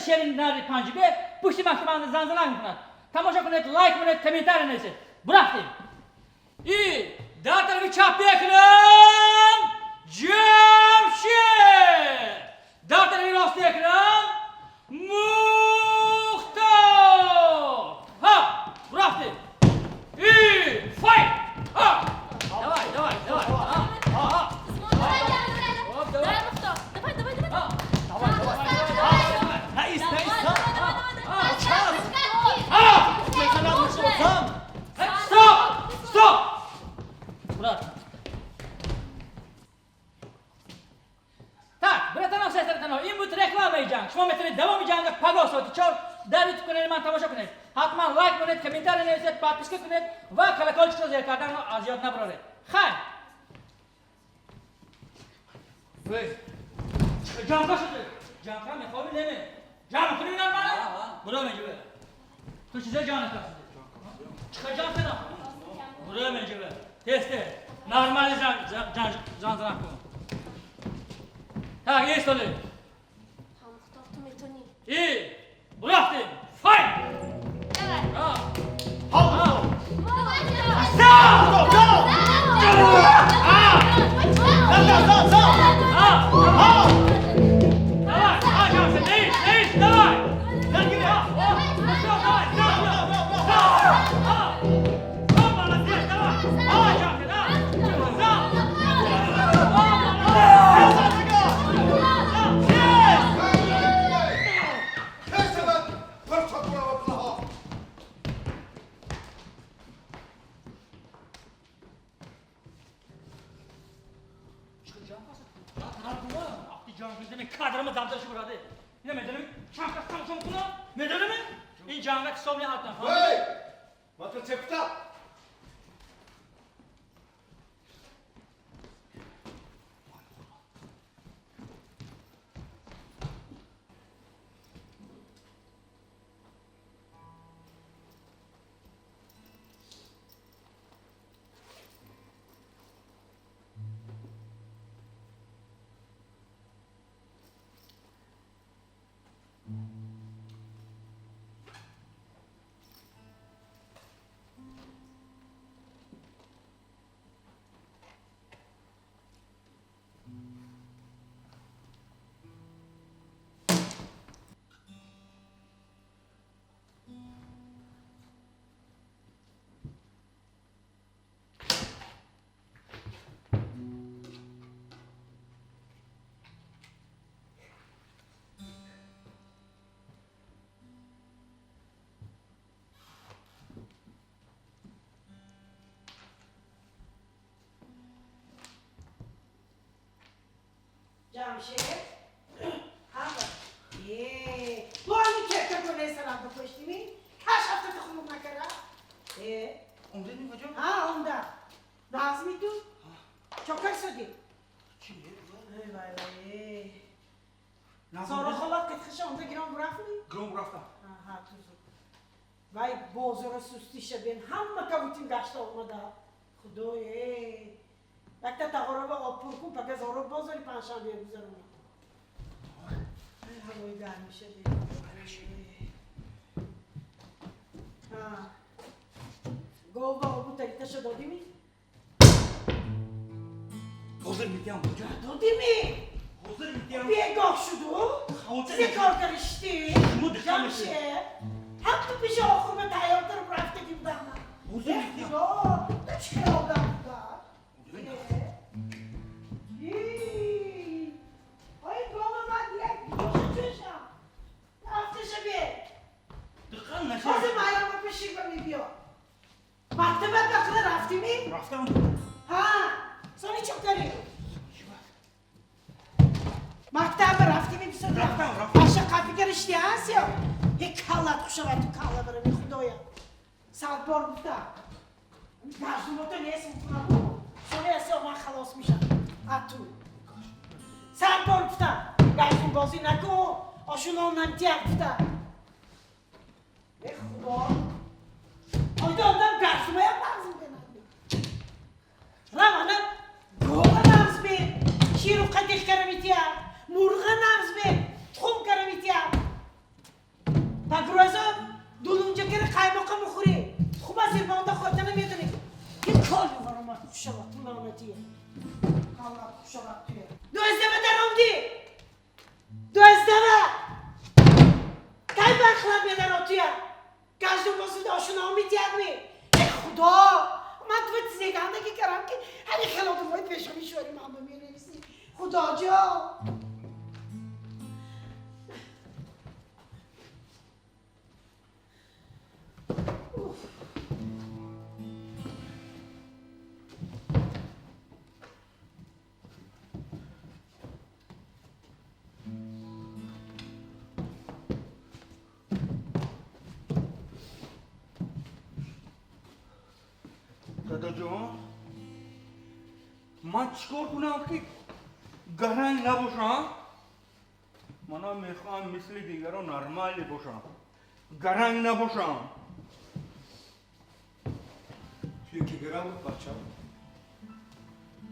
шери нари панҷбе пушти мактабанда занзанак мекунад. Тамошо кунед, лайк кунед, комментарий нависед. Бурафтем. И дар тарафи чапи экран Ҷамшед, дар тарафи рости экран Мухтор. Ҳа, бурафтем. И fight! Ҳа! Давай, давай, давай. Ҳа, ҳа. Хоп, давай. Давай, Мухтор. Давай, давай, давай. Ҳа. Давай, давай. Давай, Наист, наист. давай, давай, давай. Ҳа! Мезанад Мухтор. Стоп! Стоп! Брат. Так, братано, сестратано, ин буд рекламаи ҷанг. Шумо метавонед давоми ҷанга пагоҳ соати 4 дар ютуб канали ман тамошо кунед. Ҳатман лайк кунед, комментарий нависед, подписка кунед ва колокольчикро зер карданро аз ёд набароред. Хайр! Вей, ҷанга шуд. Ҷанга мехоҳӣ неме? Ҷанг кунӣ нормально? Буро меҷибе. Ту чизе ҷанг кардӣ? Чиқа ҷанг кардам? Буро меҷибе. Тез тез. Нормально ҷанг кун. Так, истоли. Ҳа, Мухтор, ту метонӣ. И бурафтем. Fight! Давай. Ҳа. Ҳа, Мухтор. Давай, давай. Стоп! Go! Ҳа! Зан, зан, зан. Ҳа! Ҳа! Давай! Ҳа, Ҷамшед, нест, нест, давай! Даргире. Ҳа, давай, давай, давай! Ҳа! Ҳа, молодец, давай! Ҳа, Ҷамшед, ҳа! За! Ҳа, молодец! Зан, зан. Кай шавад парча буравад. Кадрама дамдашу бураде. Ина медонам чанд кас тамошо мекунам? Медонам? Ин ҷанга ҳисоб неҳатам. Эй, мата чепта. Ҷамшед, ҳама е бо ҳами кертагонаи сарам бикуштими, каш ҳафтата хунук накара е. Омдед мефаҷон? Ҳа, омда. Нағзми ту? Чокар шуди? Чи? Эй, вай, вай, эй. Зоро холат қитқиша омда гирон бурафтми? Гирон бурафтам. Аҳа, тузу. Вай, бозора сустиша бен, ҳама кабутин гашта омада. Худое, якта тағорова об пур кун, пага зоро бозори панҷшанбе гузаронам. Ҳавои гарм меша бен. Гов ба обу тариташа додими? Ҳозир метиҳам, буҷа. Додими? Ҳозир метиҳам. Бегоҳ шуду? Ҳозир. Зе кор кариштӣ? Шумо диққат мекунед. Ҷамшед, ҳам ту пеши охур ба тайёр кард рафтагӣ будам. Ҳозир метиҳам. Худо, ту чӣ хел одам буда? Ой, гова ман як боша чӯшам. Рафташа бе. Диққат нашавед. Ҳозир майрама пеши ба мебиё. Мактабат вақта рафтими? Рафтам. Ҳа, сони чӣ карӣ? Мактаба рафтими бисёр? Рафтам, рафтам. Аша қафи каришти ҳаст ё? Ҳе, каллат хушавад ту калла барами, худоя. Садбор гуфта. Гаждумота нест мекунам. Сони аси ман халос мешам. А ту. Садбор гуфта. Гаждумбозӣ накун. Ошунон намтиям гуфта. Э, худо. Ойда одам гаждумаям нағз мебинад. Равана гова нағз бин. Ширу қадих кара метиям. Мурға нағз бин. Тухм кара метиям. хушавад ту лаънатия. Каллат хушавад туя. Дуэздава даромдӣ! Дуэздава! Кай бахлаб медаро туя? Кажду бозуд ошуно метиҳад ми? Э худо! Ман ту зегандаги кардам ки ҳами хел одамои пешони шуари ман ба менависӣ. Худоҷон! Дадаҷон, ман чӣ кор кунам ки гаранг набошам? Манам мехоҳам мисли дигарон нормалӣ бошам, гаранг набошам. Туе ки гаранг бачам?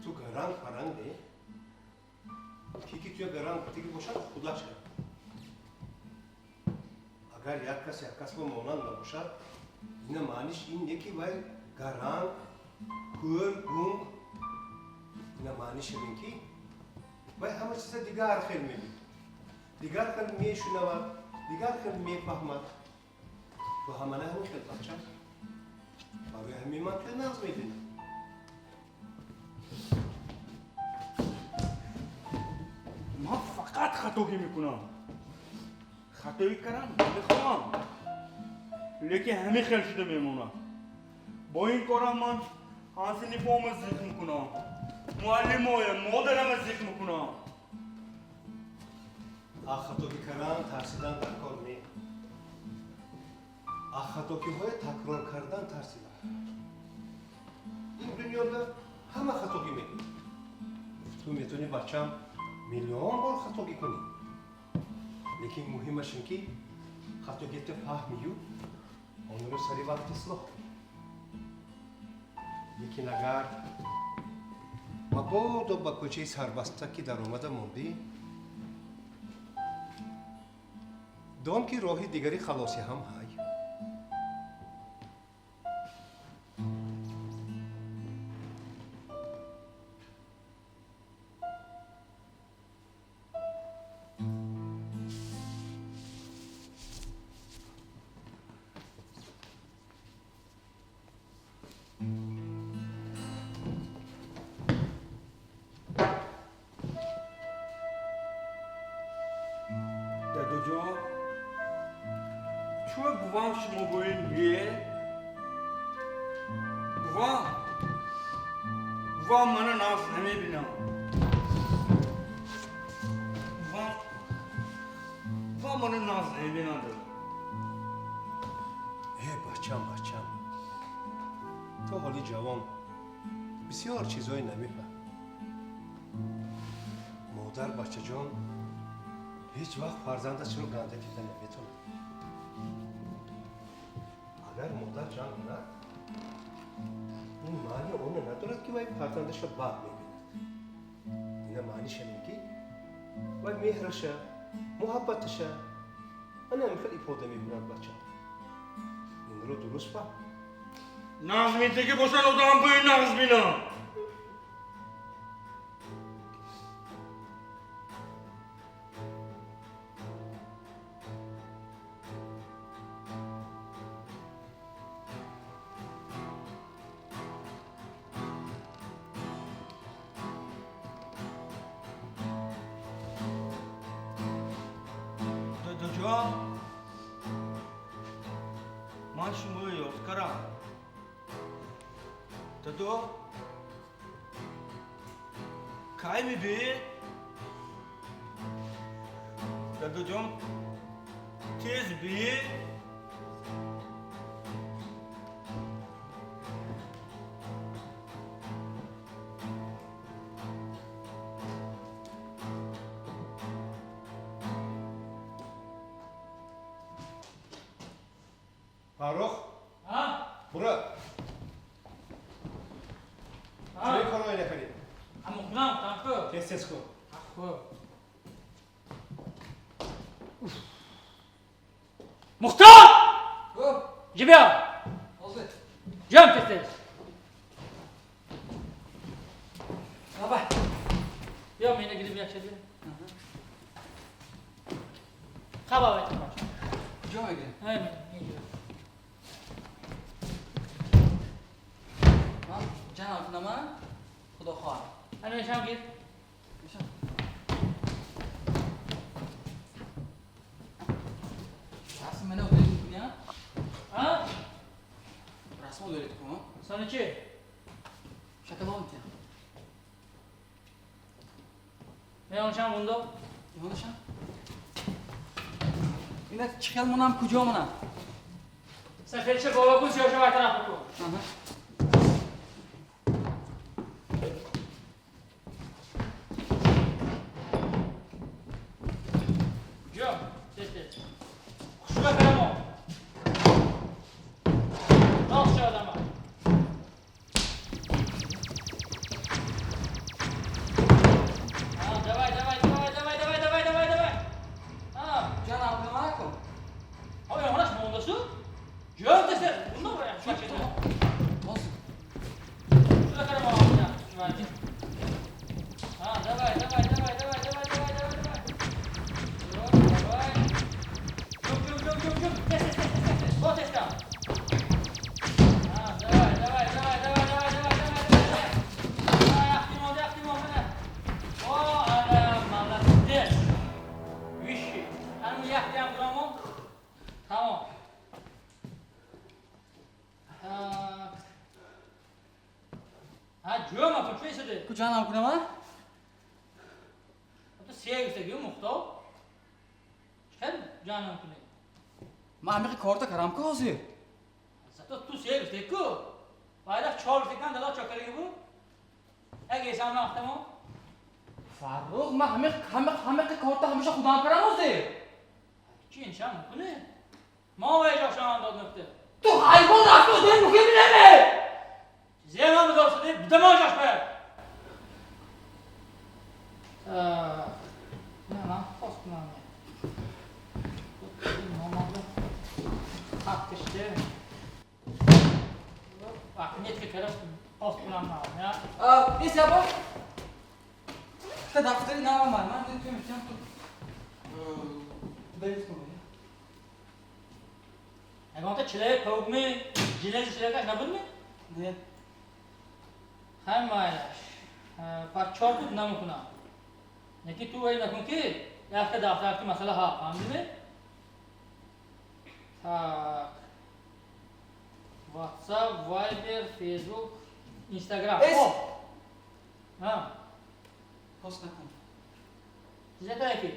Ту гаранг фаранг не? Ки ки туя гаранг гуфтагӣ бошад, худаш гаранг. Агар як кас як кас бо монанд набошад, ина маъниш ин не ки вай гаранг, кӯр, гунг. Ина маъниш ҳамин ки вай ҳама чиза дигар хел мебинад, дигар хел мешунавад, дигар хел мефаҳмад. Ту ҳама на ҳамин хел бачам. Барои ҳамин ман туя нағз мебинам. Ман фақат хатогӣ мекунам. Хатоӣ кардам намехоҳам, лекин ҳамин хел шуда мемонад. Бо ин корам ман ҳамсинифома зиқ мекунам, муаллимоя, модарама зиқ мекунам. Аз хатогӣ кардан тарсидан дар кор не. Аз хатогиҳоя такрор кардан тарсидан. Ин дунёда ҳама хатогӣ мекунад. Ту метавонӣ бачам миллион бор хатогӣ кунӣ, лекин муҳимаш ин ки хатогиро фаҳмию онро сари вақт ислоҳ кунӣ. Лекин агар мабодо ба кӯчаи сарбаста ки даромада мондӣ, дон ки роҳи дигари халосӣ ҳам ҳай. Дадаҷон, чӯ бувам шумо бо ин не? Бувам, бувам мана нағз намебинам. Бувам, бувам мана нағз намебинам. Э бачам, бачам, ту ҳоли ҷавон бисёр чизҳое намефаҳмӣ. Модар бачаҷон ҳеҷ вақт фарзандашро ганда дида наметавонад. Агар модар ҷанг кунад, ин маъни онро надорад ки вай фарзандашро бад мебинад. Ина маъниш ҳамин ки вай меҳраша, муҳаббаташа ана ҳамин хел ифода мекунад бача. Инро дуруст фаҳм. Нағз метаги бошад одам бо ин нағз бинам. Дадаҷон, ман шуморо ёд кардам. Дадо, кай мебиед? Дадаҷон, тез биед. Фаррух? Бура. Чӣ корҳое накардӣ? Ҳамухунам, танхӯ. Тез тез кун. Ахӯ. Мухтор! Ҷибия! Ҷам тез тез. Давай. Биё мена гирим як шади. Хаба вай ту. Куҷо мегирем? Ҳай мена, инҷо. Ман ҷанам кунам, а? Худо хоҳад. Ана мешам гир. Мешам. Расм мена удалить мекунӣ, а? А? Расм удалить кун. Сони чи? Шоколад метиҳам. Меоншам бундо? Ионашам? Ина чӣ хел монам, куҷо монам? Сафедша боло кун, сиёша вай тараф кун. Аҳа. Ҷо, тез тез. Хушба карамо. Рост шо одама. А, давай, давай, давай, давай, давай, давай, давай, давай. А, Ҷанам кунам, а кун? а ионаш мондасу? Ҷо, тез тез. Бундо бира, хушба чеда. Боз. Шуда карамо, я, давай. А, давай, давай, давай, давай, давай, давай, давай, давай. Всё, давай. Ҷум, ҷум, ҷум, ҷум, ҷум. Тез, тез, тез, тез, тез. Бо тезтар. А, давай, давай, давай, давай, давай, давай, давай, давай. Давай, яхти монда, яхти монда. О, ана, молодец. Виши. Ана яхти ҳам бурамон. Тамом. Так. А, ҷӯм акун, чӣ шуди? Ку ҷанам кунам, а? Ту се гуфтагӣ, Мухтор. Чӣ ҷанам кунӣ? Ман амиқи корта карам ку ҳозир. Зато ту се гуфтагӣ ку. Байрақ чор гуфтаган дала чокарагӣ бу. Як эсам нахтамо. Фаррух, ман ҳамиқи корта ҳамеша худам карам ҳозир. Чӣ иншам мумкуне? Мо вай ҷошаман дод нуфте. Ту ҳайвон рафти одами муҳим неме! Зема бидор шуди, бидамо ҷош бе. Так. Не, ман пост кунам. Хаттиште. Отметка кардам, пост кунам на. Я. Ес ябо. Та дафтари нава ман, ман ту метиҳам ту. Удалить кун. Ягонта чилаи паук ми, жилези чилакаш набудми? Не. Ҳай майлаш. Пас чор буд намекунам. Неки ту вай накун ки якта дафтар ки масъала ҳа, фаҳмидӣ? Так. WhatsApp, Viber, Facebook, Instagram. Эс! О! Ҳа, Пост накун. чизе ки?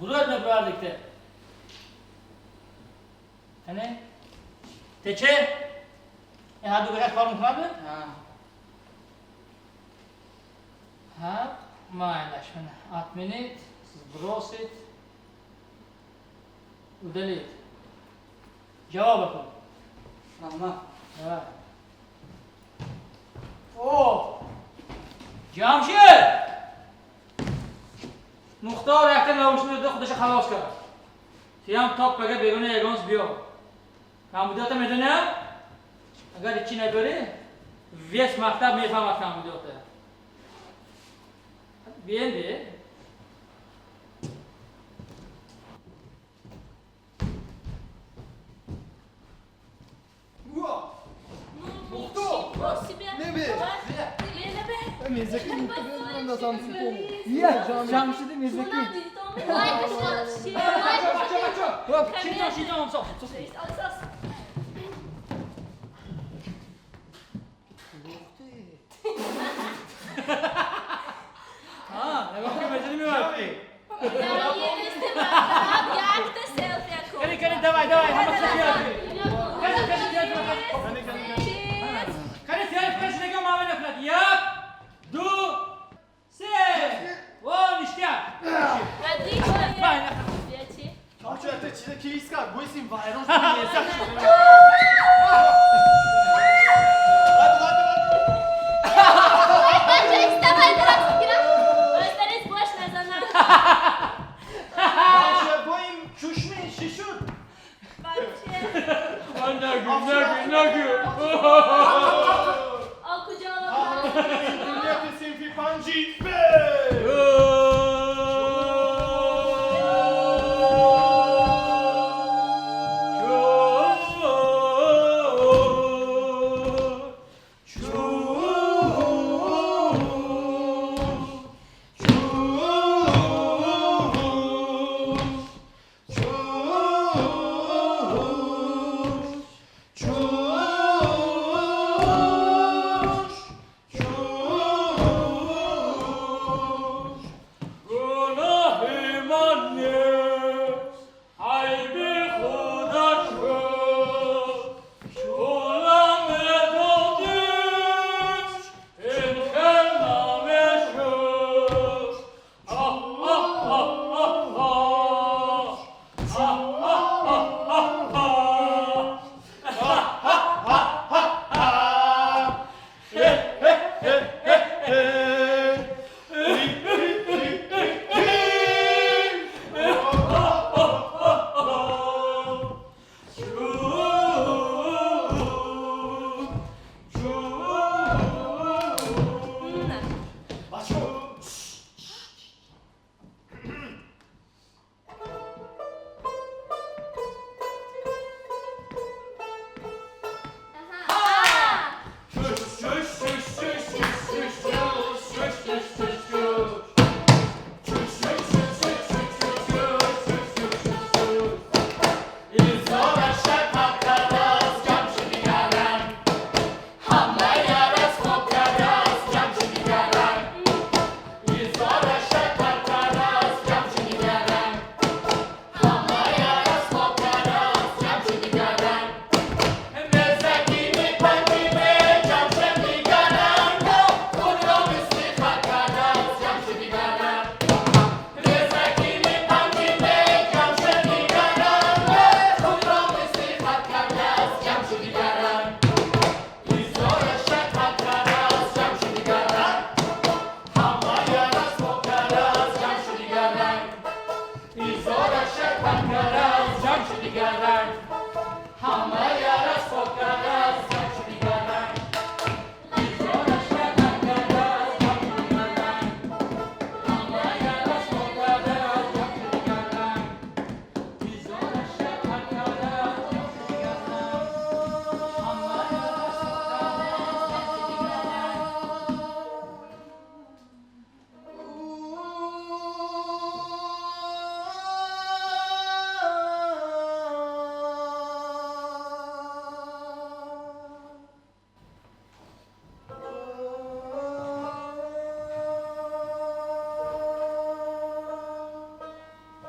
Буруад мебурардикте. Ҳане? Тече? Ин ҳарду гашаш кор мекунад? Ҳа. Ҳа, майлаш. Отменить, сбросить, удалить. Ҷавоб кун. Раҳмат. Давай. О! Ҷамшед! Мухтор якта наушник худашо халос кард. Тиям топ пага беруна ягонс биё. Камбудиёта медони? Агар ичи набарӣ, весь мактаб мефаҳмад камбудиёта. Биен би. Ничего себе! Ҷамшиди мезаки. Бачо, бачо! Шитон, шитон, сос. Alles А, нигоҳ ки мезани мевард. Кани, кани, давай, давай, ҳама каси селфи. Каси, каси селфи. Кани селфи, каси нигоҳ мама накунад. Як, ду, се. Во, ништяк. Вай, на. Чо якта чиза кис кард? Боисим вайрон шуд, мезак шуд. Бо ин чушми чӣ шуд? Нагу, нагу, нагу. Интернети синфи панҷи Б.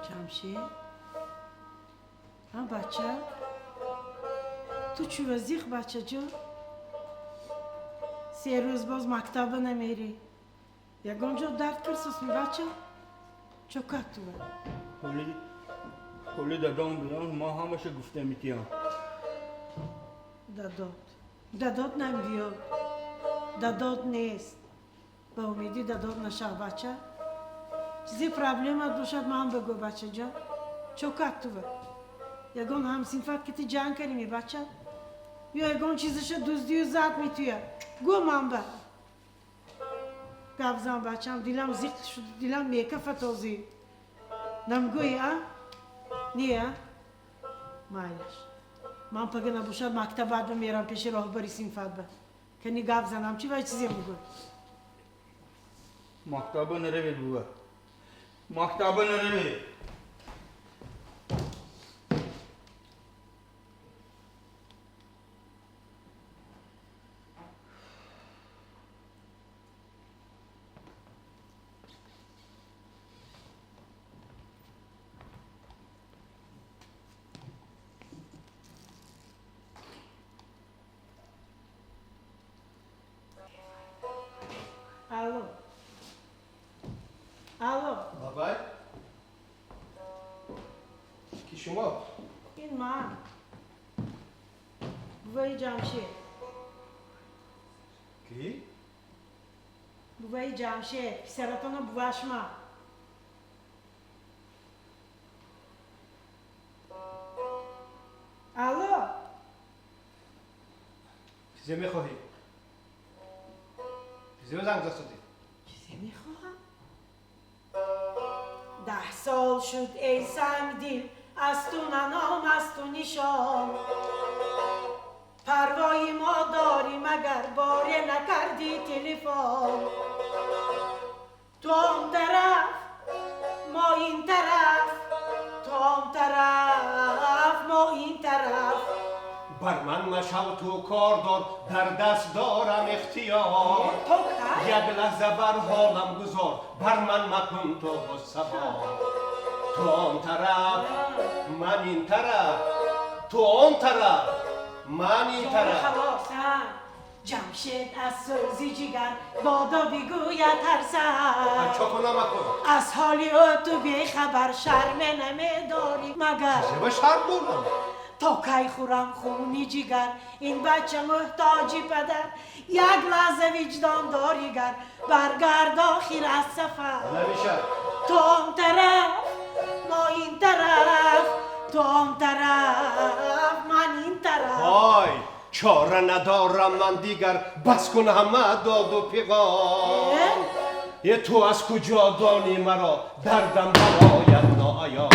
Ҷамшед? Ҳа, бача? Ту чӣ вазиқ, бачаҷон? Се рӯз боз мактаба намерӣ. Ягон ҷо дард кирсосми, бача? Чокат тува? Ҳоли дадом биён, ман ҳамаша гуфта метиҳам. Дадот. Дадот намбиёд. Дадот нест. Ба умеди дадот нашав, бача. Чизе проблемат бошад, ман бигӯ, бачаҷон. Чокат тува? Ягон ҳамсинфат ки ти ҷанг карими, бача? Ё ягон чизаша дуздию зад метуя? Гӯ ман ба. Гап зан, бачам, дилам зиқ шуд, дилам мекафа тозӣ. Намгӯӣ, а? Не, а? Майлаш. Ман пага набошад мактабат ба мерам пеши роҳбари синфат ба. Кани гап занам, чӣ вай чизе бугӯ? Мактаба наравед, бува. Мактаба наравед. Алло. Алло. Бабай? Ки шумо? Ин ман. Буваи Ҷамшед. Ки? Буваи Ҷамшед, писаратона буваш ман. Алло. Чизе мехоҳӣ? Чизе занг засудӣ? Чизе мехоҳам? 10 сол шуд эй сангдил, аз ту наном, аз ту нишон. Парвои мо дорӣ, магар боре накардӣ телефон. Ту он тараф, мо ин тараф, ту он тараф, мо ин тараф. Бар ман машав ту кордор, дар даст дорам ихтиёр. То кай? Як лаҳза бар ҳолам гузор, бар ман макун ту ғуссабор. Ту он тараф, ман ин тараф, ту он тараф, ман ин тараф. Халос, Ҷамшед аз сӯзи ҷигар бодо бигӯяд ҳар саҳар. Чо кунам акун? Аз ҳоли ӯ ту бехабар, шарме намедорӣ магар. Чева шарм дорам? То кай хӯрам хуни ҷигар, ин бача муҳтоҷи падар. Як лаҳза виҷдон дорӣ гар, баргард охир аз сафар. Намешавад. Ту он тараф, мо ин тараф, ту он тараф, ман ин тараф. Ой, чора надорам ман дигар, бас кун ҳама доду фиғон. Е ту аз куҷо донӣ маро, дардам барояд ноаён.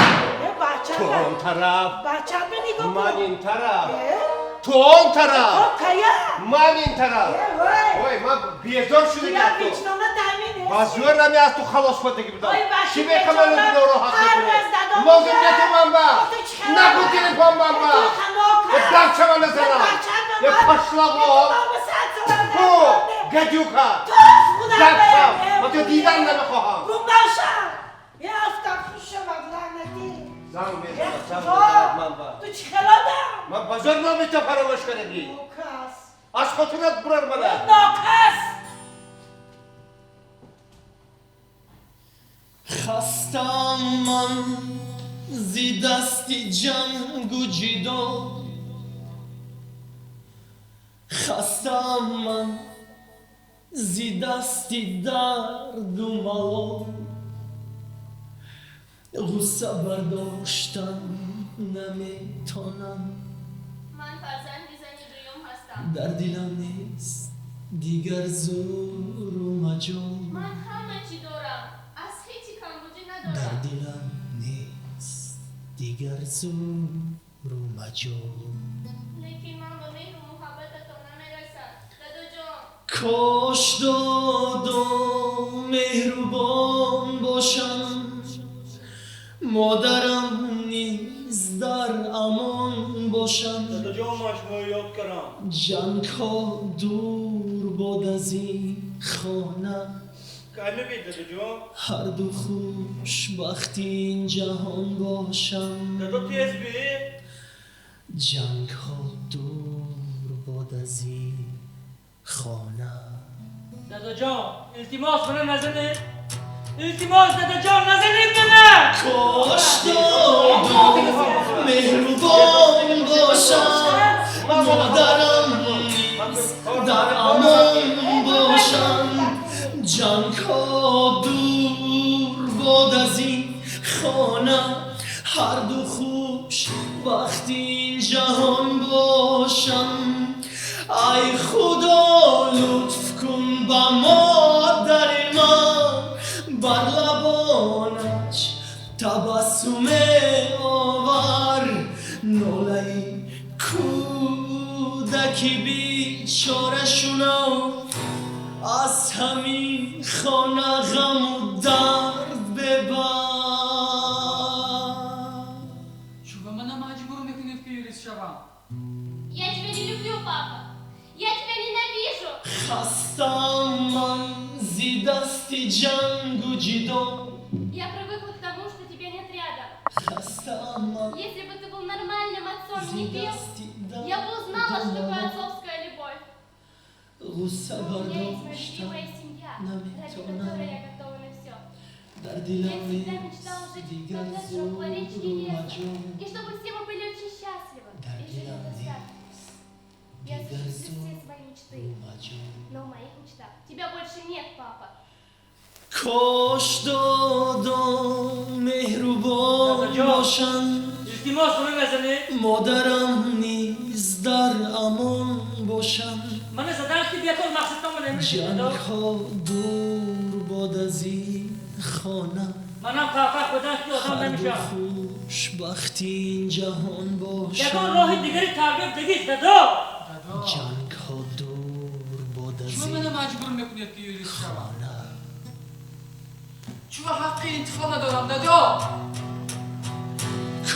Бача, Ту он тараф, бача ба нигоҳ ман кун. ин тараф, Э? ту он тараф, То кая? ман ин тараф. Э, вой. Ой, ман безор шуда Туя ту. виҷдона таъмин нест. Ба зӯр нами аз ту халос шудаги будам. Ой, бачи Чӣ мехаману бечора, нороҳат ҳар мекунӣ? рӯз дадом Лозим мегӯяд, не ту манба. «Ту чӣ хабар?» Нагу телефон манба. Ту ханок Е дарчама назанам. Бача ба Е ман. пошла Е, ту вон. баба сад сола Ту дар гадюка. Туф, худо Дарчам. бе. Ман ту дидан намехоҳам. Гум нашав. Е афтоб хуш шавад лаънатӣ. Занг Е мезанад, занг худо, мезанад манба. ту чӣ хел одам? Ман ба зӯр номи ту фаромӯш кардагӣ. Нокас. Аз хотират бурар мана. Нокас. Хастам ман зи дасти ҷангу ҷидол, хастам ман зи дасти дарду малол. Ғусса бардоштан наметонам. Ман фарзанди зани дуюм ҳастам. Дар дилам нест дигар зӯру маҷол. Ман ҳама чӣ дорам, аз ҳечи камбудӣ Дар надорам. дилам нест дигар зӯру маҷол. Лекин ман ба меҳру муҳаббататон намерасам, дадоҷон. Кош додо меҳрубон бошам, модарам низ дар амон бошам. Дадаҷон, ман шуморо ёд кардам. Ҷангҳо дур бод аз ин хона, Кай мебид, дадаҷон? ҳарду хушбахти ин ҷаҳон бошам. Дадо, тез би. Ҷангҳо дур бод аз ин хона. Дадаҷон, илтимос, мана назанед. Илтимос, дадаҷон, назанед мана. Кош додо меҳрубон бошам, модарам низ дар амон бошам. Ҷангҳо дур бод аз ин хона, ҳарду хушбахти ин ҷаҳон бошам. Ай худо, лутф кун ба модари ман, бар лабонаш табассуме овар. Нолаи кӯдаки бечора шунав, аз ҳамин хона ғаму дард бебар. Чӯба мана маҷбур мекунед, ки юрист шавам? Я тебя не люблю, папа. Я тебя ненавижу. Хастам ман зи дасти ҷангу ҷидол. Я привыкла к тому, что тебя нет рядом. Хастам ман Если бы ты был нормальным отцом и зи не пил, дасти я бы узнала, что такое дарду. отцовская любовь. Ғусса Но у меня есть моя бардоштан любимая семья, ради наметонам. которой я готова на все. Дар Я дилам всегда нест мечтала жить в дигар коттедже около речки зӯру леса. маҷол. И чтобы все мы были очень счастливы Дар и жили в дилам достатке. нест Я дигар осуществлю все свои мечты. зӯру маҷол. Но в моих мечтах тебя больше нет, папа. Кош додо меҳрубон Дадаҷон. бошам, Илтимос, мана назанед. модарам низ дар амон бошам. Мана задан ки бекор мақсадтон намешид, дадо. Ҷангҳо дур бод аз ин хона. Манам қалпақ будан ки одам Ҳарду намешавам. хушбахти ин ҷаҳон Ягон бошам. роҳи дигари тарбият бигир, дадо. Дадо, Ҷангҳо дур бод аз чӯ ин мана маҷбур мекунед ки юрист шавам? хона. Чӯ ҳаққи интихоб надорам, дадо?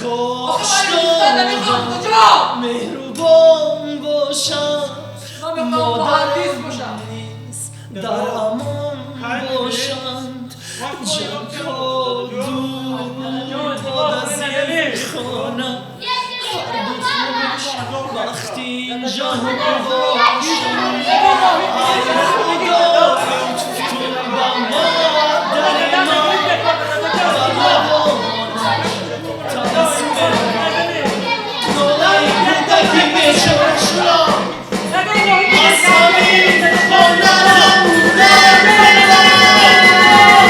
Кош Охе, ман юристан намехоҳам, додам куҷо? меҳрубон бошам. Ман мехоҳам муҳандис Модарам бошам. низ дар амон бошанд. Ҷангҳо дур бод аз ин хона. Ҳарду хушбахти ин ҷаҳон бошам. Ай Худо, лутф кун ба модари ман, ба бобонам тасмеҳ. Нолаи кӯдаки бечорашро аз ҳамин хонаам дар мебарам.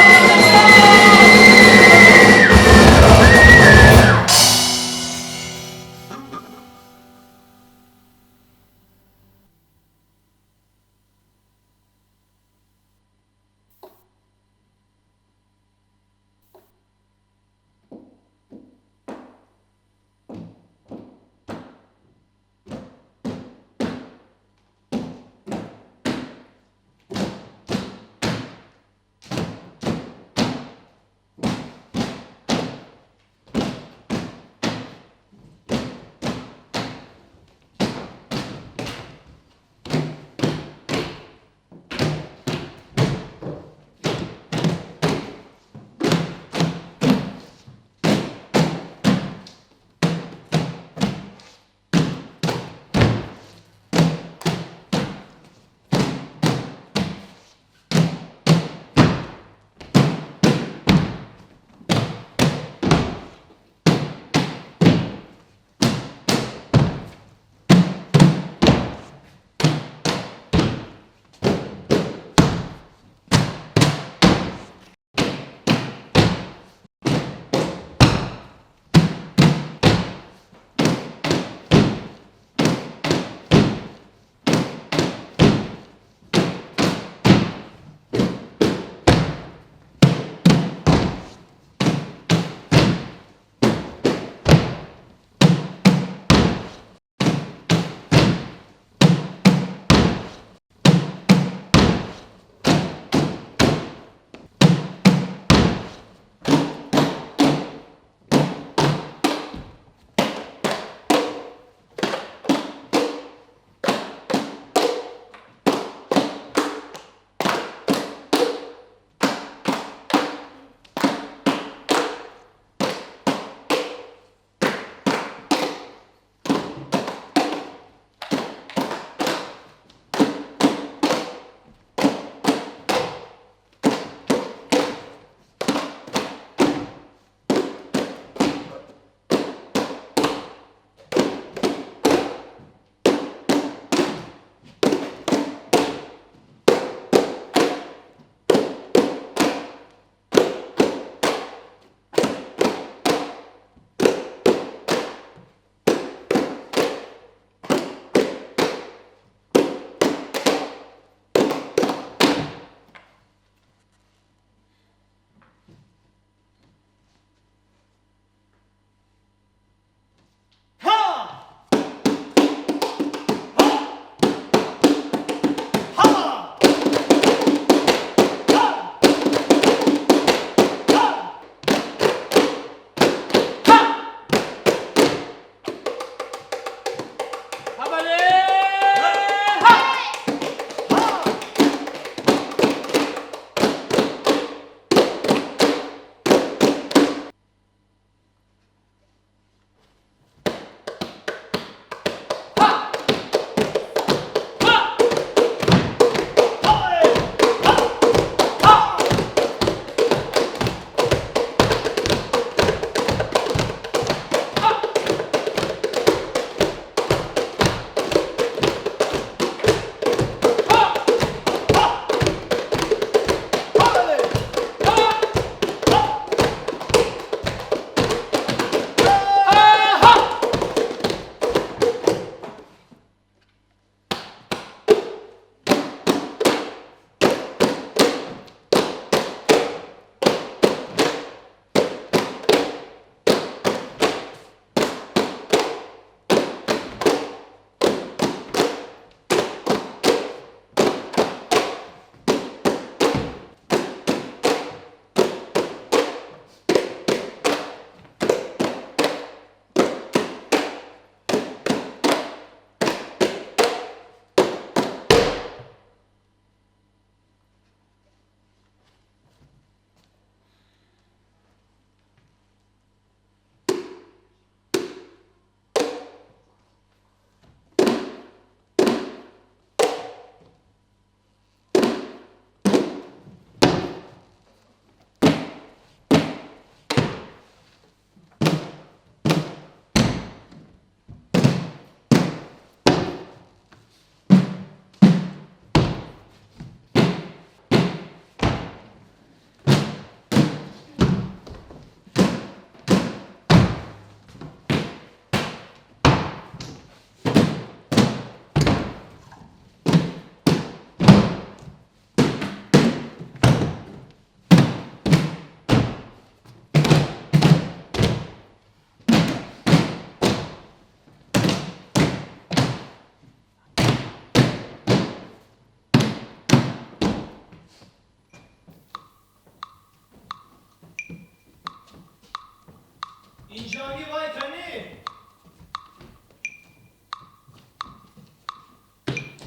Инҷанги вай кани?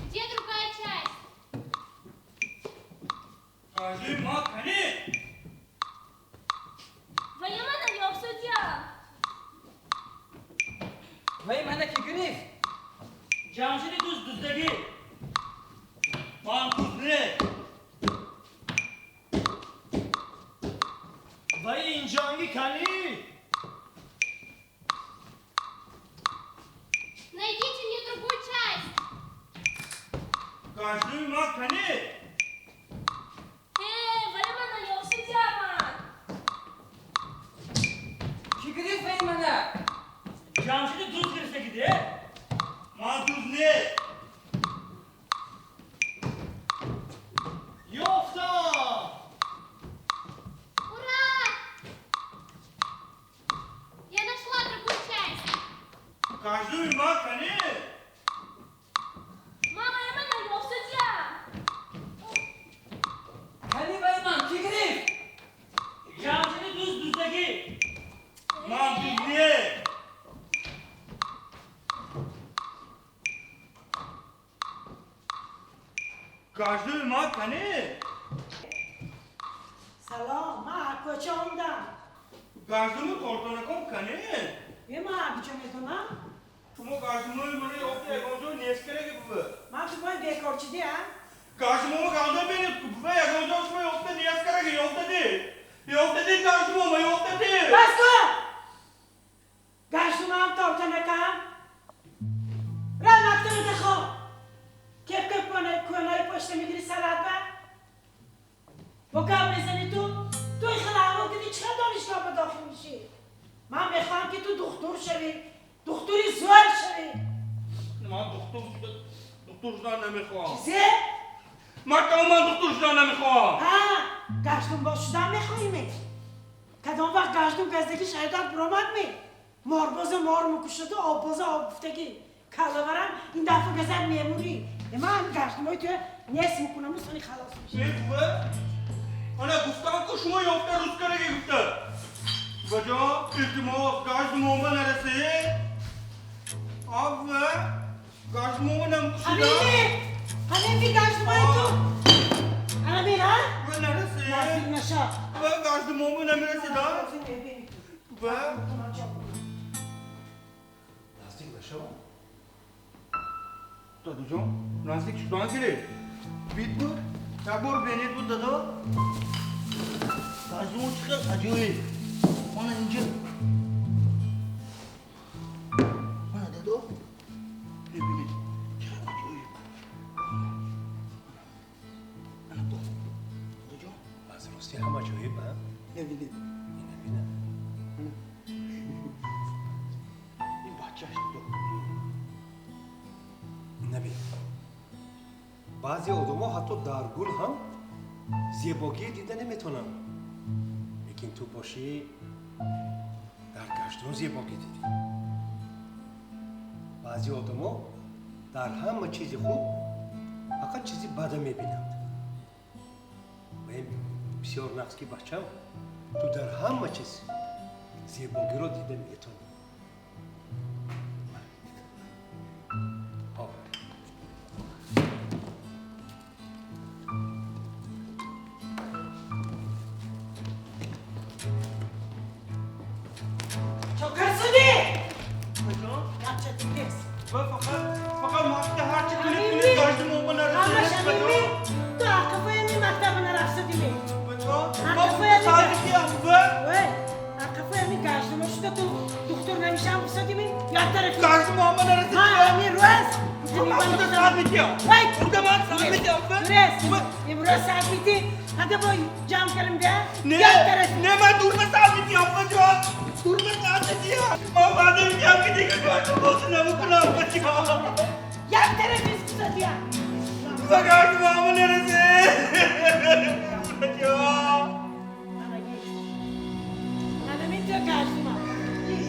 Где другая часть? Кажи ма кани? Ваямана ёфсудям. Вай мана ки гирифт? Ҷамшиди дузд дуздагӣ. Ман дузд не. Вай инҷанги кани? Найдите мне другую часть. Кажи ма кани? Ваямана ёфсудям. Ки гирифт вай мана? Ҷамшиди дузд гирифтагӣ де? Ман дузд не. Ёфтам! Ура! Я нашла другую часть. Кажи ма кани? Мама, я ёфсудям. Кани вай ман ки гирифт? Ҷамшиди дузд дуздагӣ. Ман дузд не. Кажи ма кани? Салом, ман кӯча омдам. Гаждуми тортонаком кани? Е, ман куҷо медонам? Шумо гаждумои мана ёфта ягон ҷо нест кардаги бува. Ман ту бои бекорчидӣ, а? Гаждумома ганда бинед бува, ягон ҷо шумо ёфта нест кардаги, ёфта дид. Ёфта дид гаждумома, ёфта дид. Бас кун! Гаштумам тортонакам. Ра мактабата хоб. Кепка кӯнаи пошта мегири сарат ба? Бо гап мезанӣ ту? Ту ихел аҳвол кардӣ, чӣ қадр донишгоҳ ба дохил мешӣ? Ман мехоҳам ки ту духтур шавӣ, духтури зӯр шавӣ. Ман духтур шудан намехоҳам. Чизе? Ман тамоман духтур шудан намехоҳам. Ҳа, гаштумбоз шудан мехоҳӣ ме? Кадом вақт гаштум газдагӣ шаҳидат биромад ме? Морбоза мор мукушаду оббоза об гуфтагӣ. Калаварам ин дафъа газад мемурӣ. Е, ман гаштумои туя нест мекунаму сони халос мешавӣ. Не, бува? Ана гуфтам ку шумо ёфта рӯз кардаги гуфта. Буваҷон, илтимос, гаштумома нарасед. А, бува? Гаштумома намекушида? Ҳамин ҳамин гаштумои ту. Ана бин, а? Бува, нарасед. Наздик наша. Бува, гаштумома намерасед, а? Бува? Наздик нашавам. Дадоҷон, наздик шудан гирифт. Бит буд? Як бор бинед буд, дадо. Гаштумо чӣ қадр аҷоиб. Мана инҷа. Мана дадо. Бибинед. Чӣ қадр аҷоиб. Ана бо. Дадоҷон. Аз рости ҳама аҷоиб, а? Бибинед. Ина бина. Ин бачааш дадо. Набин. Баъзе одамо ҳатто дар гул ҳам зебогие дида наметавонанд. Лекин ту бошӣ дар гаштун зебогӣ дидӣ. Баъзе одамо дар ҳама чизи хуб фақат чизи бада мебинанд. Ва ин бисёр нақс ки бачам, ту дар ҳама чиз зебогиро дида метавонӣ. Чокар судӣ! Бачон? Гапча нест. Ва фақат мақта ҳарчи кунед Ҳамин кунед ми? гаштумома нарасед. Ҳамаш ҳамин ми? Ту ақифои ми мактаба нарафтадӣ ми? Бачон, Ҳа, ман қафоя ми? садиқиям, бува. Ой, ақифои ми гаштумо шуда ту духтур намешавам гуфтадӣ ми? Як тарафи. Гаштумома нарасед. Ҳа, ҳамин рӯз. Ман худа сад метиҳам. Вай! Худа ман сад метиҳам, бува. Дурес. Бува. Имрӯз сад метӣ? Ҳага бо ҷамъ кардем да? Не, Як тарафи. не, ман дурба сад метиҳам, бачон. Дурба сад метиҳам. Ман ваъда метиҳам ки дигар гаштумбозӣ намекунам, бачон. Як тарафи гуфтадия. Бува, гаштумома нарасед. Бачон. Ана гир. Ана ми ту гаштума. Гир.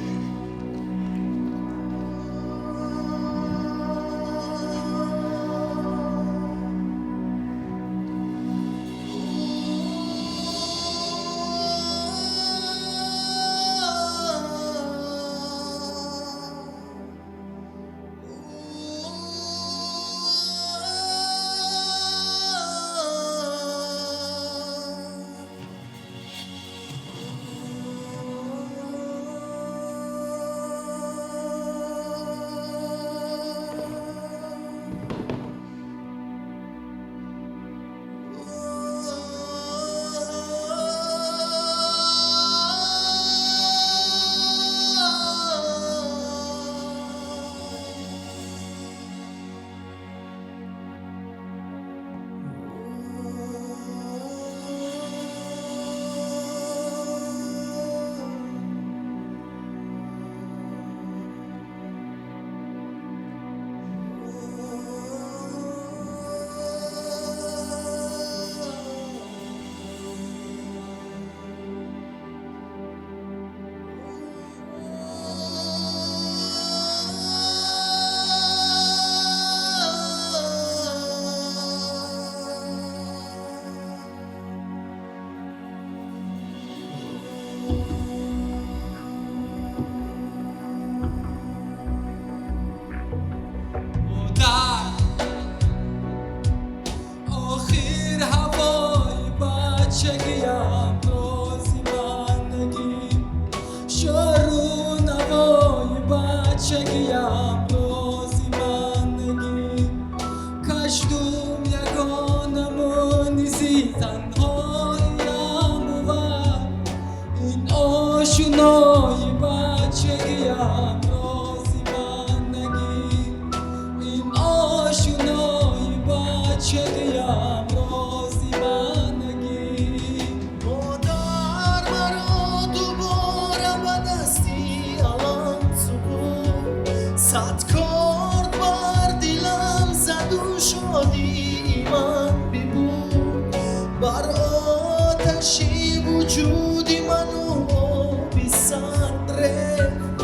диям рози бандагӣ. Модар маро дубора ба дасти алам супурд, сад корд бар дилам заду шодии ман бибурд. Бар оташи вуҷуди ману оби сард рехт,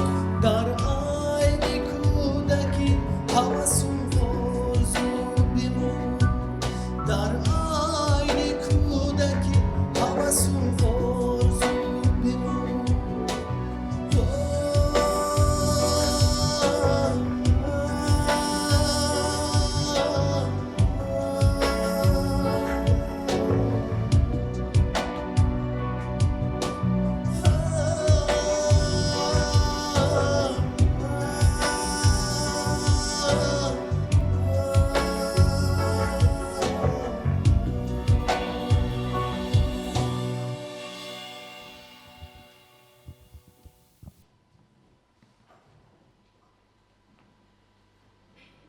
дар айни кӯдакӣ ҳавасу орзу бимурд. Дар айни кӯдакӣ ҳавасу орзу бимурд.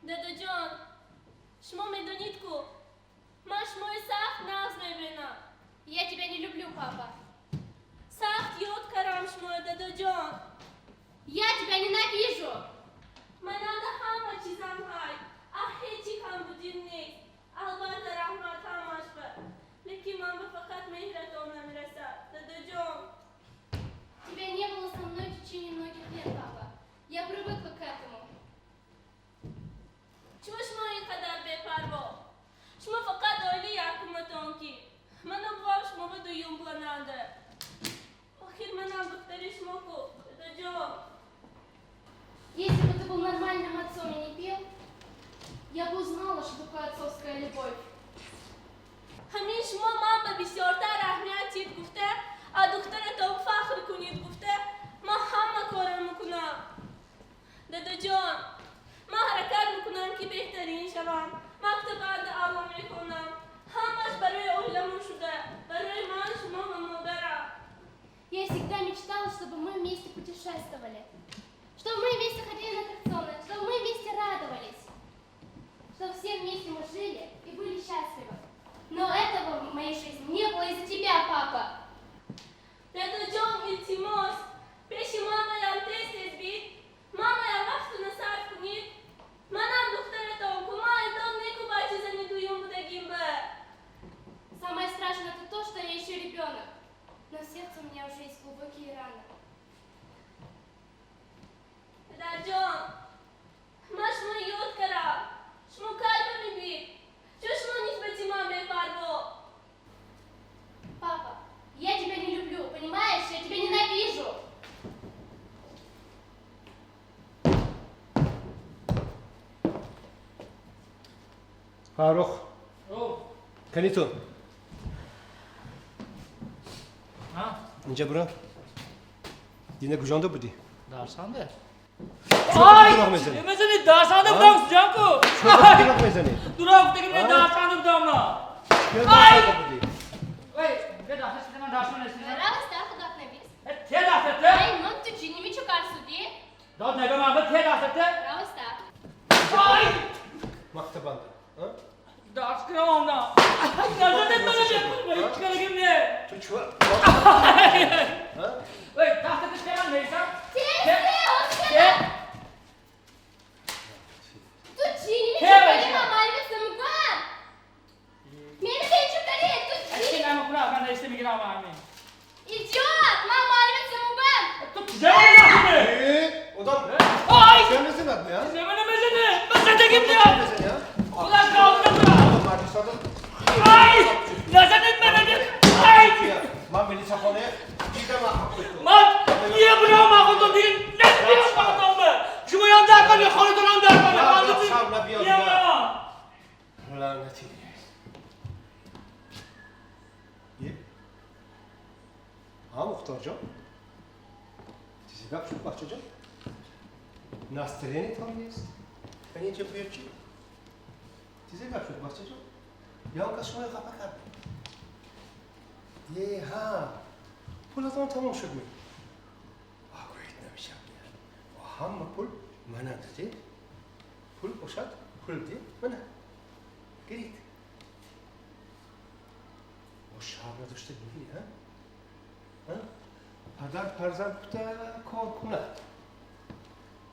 Дадаҷон, шумо медонид ку, ман шумои сахт нағз мебинам. Я тебя не люблю, папа. Сахт ёд кардам шуморо, дадаҷон. Я тебя ненавижу. Мананда ҳама чизам ҳай, а ҳечи камбудим нест. Албатта, раҳмат ҳамаш ба, лекин ман ба фақат меҳратон намерасад, дадаҷон. Тебя не было со мной в течение многих лет, папа. Я привыкла к этому. Чӯ шумо ин қадар бепарво? Шумо фақат оили якуматон ки ману бувам шумо ба дуюм плананда. Охир манам духтари шумо ку, дадаҷон. Если бы ты был нормальным отцом и не пил, я бы узнала, что такое отцовская любовь. Ҳамин шумо ман ба бисёртар аҳамият тид гуфта, а духтаратон фахр кунид гуфта, ман ҳама корро мекунам. Дадаҷон, ман ҳаракат мекунам, ки беҳтарин шавам, мактабанда аъло мехонам. Ҳамаш барои оиламон шуда, барои ман, шумо ва модарам. Я всегда мечтала, чтобы мы вместе путешествовали. Чтобы мы вместе ходили на аттракционы, чтобы мы вместе радовались. Чтобы все вместе мы жили и были счастливы. Но этого в моей жизни не было из-за тебя, папа. Дадаҷон, илтимос, пеши мамаям тез тез бид, мамаям вақтуна сарф кунид. Манам духтаратон ку, ман айбдор неку бачи зани дуюм будагим ба. Самое страшное это то, что я еще ребенок. Но в сердце у меня уже есть глубокие раны. Падарҷон, ман шумо ёд кардам, шумо кайфа мебид? Чӯ шумо нисбати ман бепарво? Папа, я тебя не люблю, понимаешь? Я тебя ненавижу. Фаррух, О, канитон. ҳа, Инҷа бура. Дина гужонда будӣ? Дарсанде. Чӯ дурӯғ мезанӣ? Мезани, дарсанде будам, ҷанку. Чӯ дурӯғ мезанӣ? Дурӯғ гуфтагим не, дарсанде будам на. Чӯ дарсанда будӣ? Вай, бе дарса ман дарсон нест. Раз, да, худат набис. Те дарса те. Ай, ман ту ҷиними чукар суди. Дод нага ман ба те дарса те. Раз, да. Ай! Мактабанда. А? Дарс кирамам на. Назадет мана бе, ҳеч карагим не. Ту чӯ? А? Вай, дарса те шкарам нейсам. Те, Те. те, Ту ҷиними Те, чукари вай. мамалви самган. Мени бе чукари, ту Ачки ҷин. намекуна, ман нейсте мегирам ҳамин. Идиот, мамалви самган. Ту чиза мекунӣ? Э, одам Ай! чӯ мезанад, не, а? Чиза мезанӣ? Ман задагим не. Мезанӣ, а? Худо қалдира бура. Мардисода. Ай! Назадет мана не. Ай! Ман милисахона дидам ахои ту. Ман я бурам махотон дигар намебинам махотон ба. Шумоям дар кани, хонатонам дар кани. На, Ман на, шаб, на, биё, Я на. бурам. Лаънатӣ. Е? Ҳа, Мухторҷон? Чизе гап шуд, бачаҷон? Настроение тон нест? Кани инҷа биё чӣ? Чизе гап шуд, бачаҷон? Ё он кас шуморо хафа кард? Е, ҳа, пулатон тамом шуд ми? Агӯед намешавад. Ҳама пул мананд, де? Пул бошад, пул де? Мана. Гиред. дадошта дидӣ, ҳа? Падар фарзанд кута кор кунад,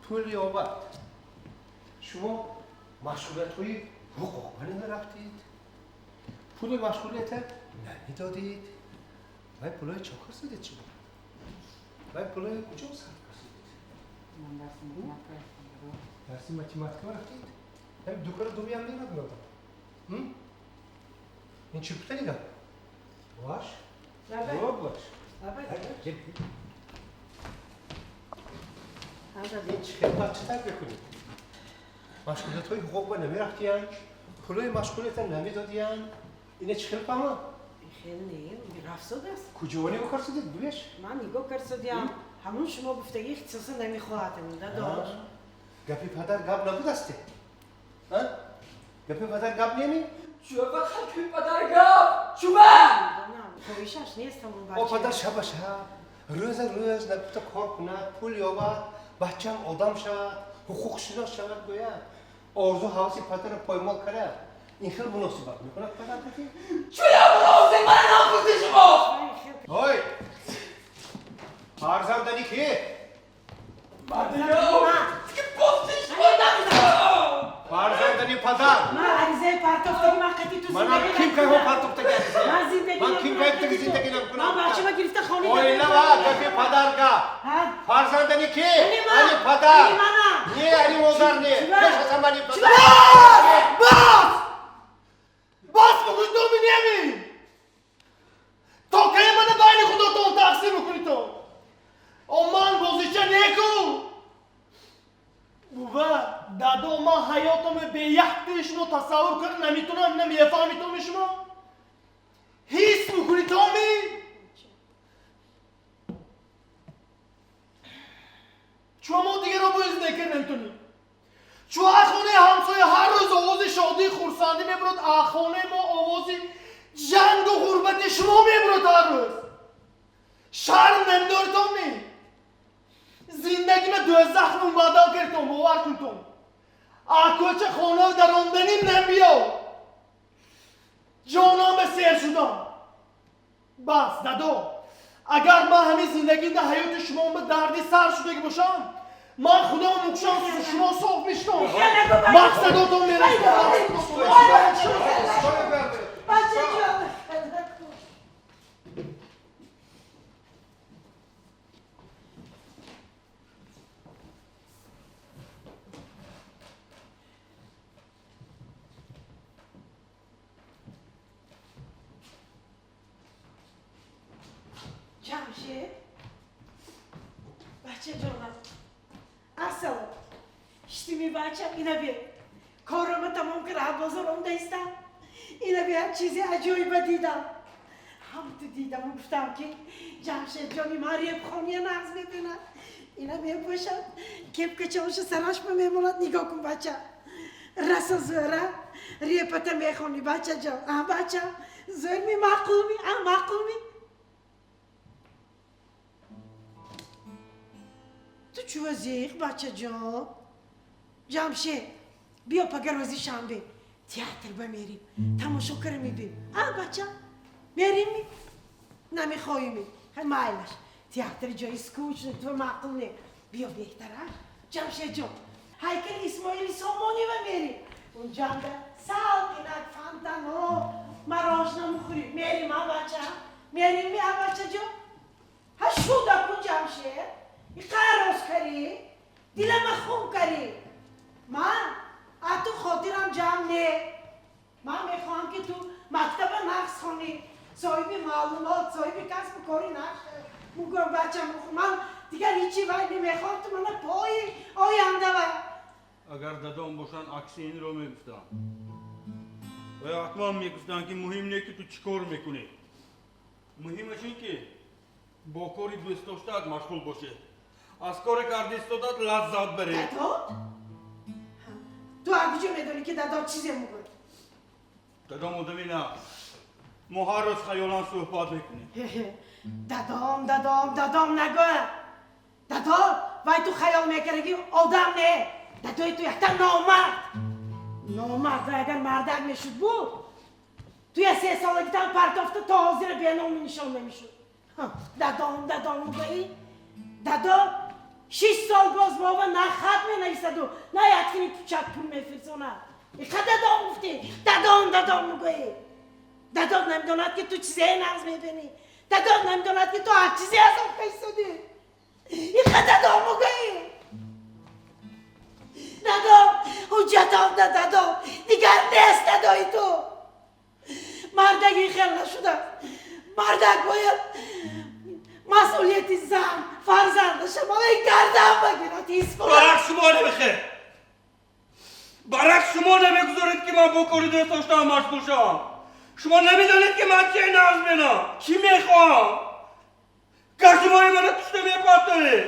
пул ёбад. Шумо машғулиятҳои ҳуқуқбанӣ нарафтед, пули машғулията намедодед. Вай пулҳои чо кардед шумо? Вай пулҳои куҷо сарф кардед? Ман дарси математика рафтам. Дарси математика рафтед? Ҳамин дукара думиам мерад меодам. Ин чӣ гуфтани гап? Ваш? Бош. Ин чӣ хел бача тарбия кунед? Машғулиятҳои ҳуқуқба намерафтиянд, пулҳои машғулията намедодиянд. Ина чӣ хел фаҳмам? Хел не, рафсод аст. Куҷо нигоҳ карсудед, буеш? Ман нигоҳ карсудиам. Ҳамун шумо гуфтагӣ ихтисоса намехоҳадам, дадош. Гапи падар гап набудасте? Гапи падар гап неми? Чӯба гапи падар гап? Чӯба! Хоҳишаш нест ҳамун бача. О падар шаба шаб, рӯза рӯз нагуфта кор кунад, пул ёбад, бачаам одам шавад, ҳуқуқшинос шавад гӯяд. Орзу ҳаваси падарро поймол карад. Ин хел муносибат мекунад падар таки? Чӯя муносиб мана напурсӣ шумо? Ой! Фарзандани ки? Мардиё! Ки бофти шумо Фарзандани падар! Ман аризаи партофтагӣ ман қати ту Манам ким кайҳо партофтагӣ ариза? Ман зиндагӣ Ман ким кайфтагӣ зиндагӣ намекунам? Ман бачама гирифта хони Оила ва гапи падар гап! Фарзандани ки? Ани падар! Не, ани модар не! Пеш аз ҳама ани падар! Бас! Бас бигӯй доми неми! То кай мана байни худотон тақсим мекунитон? О ман бозича неку! Бува, дадо, ман ҳаётаме бе яктаи шумо тасаввур карда наметонам, ина мефаҳмитоми шумо? Ҳис мекунитоми? Чӯ мо дигарро бо зиндагӣ карда наметонем? Чӯ ҳар хонаи ҳамсоя ҳар рӯз овози шодии хурсандӣ мебурад, а хонаи мо овози ҷангу ғурбати шумо мебурад ҳар рӯз. Шарм намедоритон ми? Зиндагима дӯзах мубаддал кардтон, бовар кунтон. А кӯча хона даромданим набиё. Ҷонам ба сер шудам. Бас, дадо, агар ман ҳамин зиндагида ҳаёти шумо ба дарди сар шудагӣ бошам, ман худо мукшам, шумо соф мешитон. Мақсадотон мерасад. Ҷамшед, бача ҷонам, ассалом. Иштими бачам, ина бия. Корама тамом карда бозор омда истам. Ина бия чизи аҷоиба дидам. Ҳам ту дидаму гуфтам ки Ҷамшед ҷони ман репхония нағз мебинад. Ина мепӯшад, кепкачаоша сараш ба мемонад. Нигоҳ кун бача. Раса зӯра репата мехонӣ бача ҷон. А бача, зӯрми маъқулми? А маъқулми? Ту чӯ зиқ, бачаҷон? Ҷамшед, биё пага рӯзи шанбе театр ба мерим, тамошо кара мебим. А бача, мерим ми? Намехоҳими? Хай майлаш. Театр ҷои скучно, ту маъқул не. Биё беҳтараш, Ҷамшедҷон, ҳайкали Исмоили Сомонива мерим. Унҷанда салқинак, фонтанҳо, мороженое мехӯрим. Мерим, а бача? Мерим ми, а бачаҷон? Ҳа шуда кун, Ҷамшед. Иқарроз карӣ, дилама хун карӣ. Ман а ту хотирам ҷамъ не. Ман мехоҳам ки ту мактаба нағз хонӣ, соҳиби маълумот, соҳиби касбу кори нағз шавӣ. Мугӯям бачам, ман дигар ҳичи вай намехоҳам, ту мана пои оянда вай. Агар дадом бошанд, акси инро мегуфтам. Ва ҳатман мегуфтанд ки муҳим не ки ту чӣ кор мекунӣ. Муҳимаш ин ки бо кори дӯстдоштаат машғул бошӣ. Аз коре карда истодат лаззат барӣ. Дадод? Ту аз куҷо медонӣ ки дадод чизе мегӯяд? Дадом одами нағз. Мо ҳар рӯз хаёлан суҳбат мекунем. Дадом, дадом, дадом нагӯ. Дадод, вай ту хаёл мекардагӣ одам не. Дадои ту якта номард. Номард, вай агар мардак мешуд буд, ту я се солагитан партофта то ҳозира беноми нишон намешуд. Дадом, дадом мугӯӣ? Дадо, 6 сол боз мова на хат менависаду, на як фини пучак пул мефирсонад. Иқа дадом гуфтӣ, дадом, дадом мугӯӣ. Дадот намедонад ки ту чизе нағз мебинӣ. Дадот намедонад ки ту аз чизе азоб кашидӣ. Иқа дадом мугӯӣ. Дадо, ҳуҷҷат овда дадо, дигар нест дадои ту. Мардак ин хел нашуда. Мардак бояд масъулияти зан, фарзандаша малаи гардан багирад, ҳис кунад. Барак шумо намехед. Барак шумо намегузоред ки ман бо кори дӯст доштаам машғул шавам. Шумо намедонед ки ман чӣ нағз менам, чӣ мехоҳам. Гашимои мана тушта мепартовед.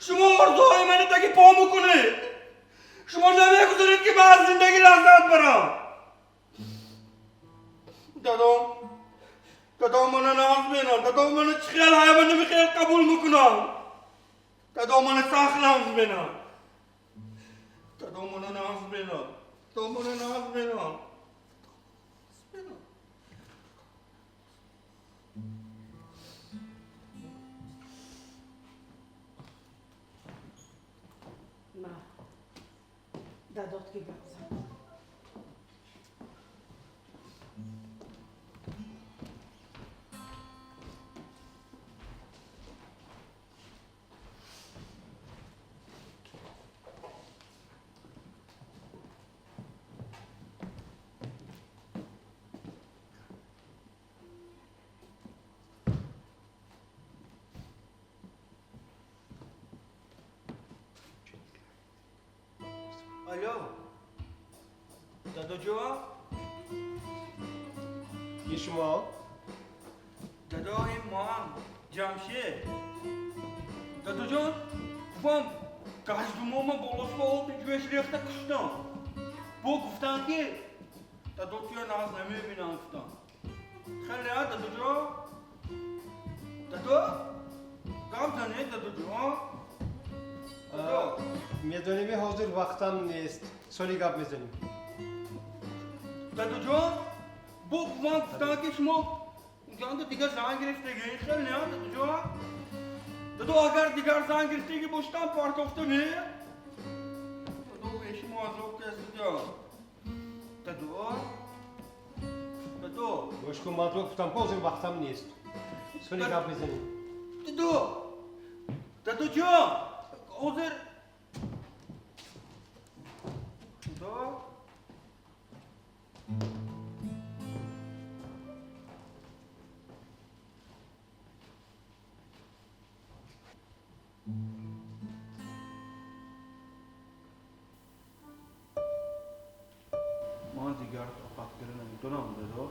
Шумо орзуҳои мана таги по мекунед. Шумо намегузоред ки ман аз зиндагӣ лаззат барам. Дадом, дадом мана нағз менам, дадом мана чӣ хел ҳаяма намехел қабул мекунам. Дадом мана сахт нағз менам. Дадом мана нағз менам. Дадом мана нағз менам. Дадот ки гап зад. Алло, дадоҷон? Ки шумо? Дадо, ин ман, Ҷамшед. Дадоҷон, бувам гаштумома болосба оби ҷӯш рехта куштам. Бо гуфтанд ки дадо туя нағз намебинам гуфтам. Хеле, а, дадоҷон? Дадо? Гап занед, дадоҷон. Дадо. Медонем, ҳозир вақтам нест. Соли гап мезанем. Дадоҷон, бо бувам гуфтанд ки шумо ҷанда дигар зан гирифтагӣ. Хеле, а, дадоҷон? Дадо, агар дигар зан гирифтагӣ бошам, партофта ме? Дадо, бешимо азоб касидя. Дадо? Дадо? Гӯш кун, ман гуфтам, ҳозир вақтам нест. Соли гап мезанем. Дадо! Дадоҷон! Ҳозир Худо? Ман дигар тоқат кира наметавонам, дадо.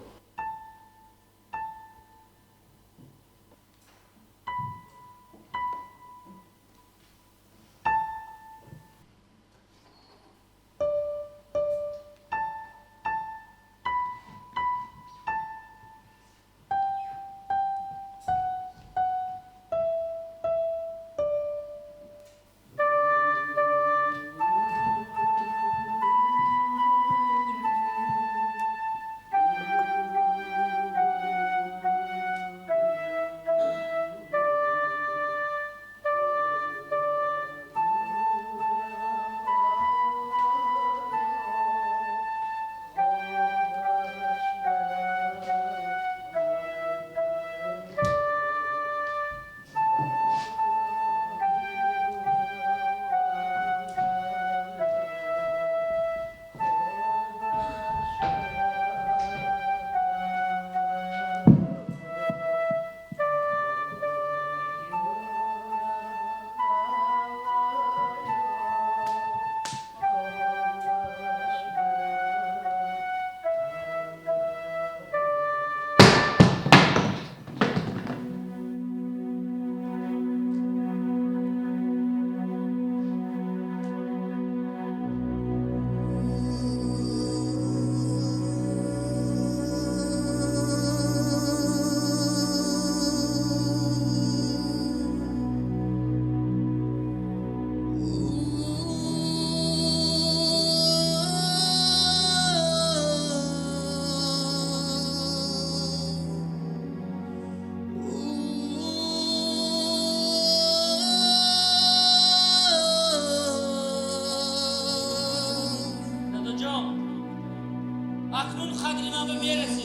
қадри ман ба мерасӣ.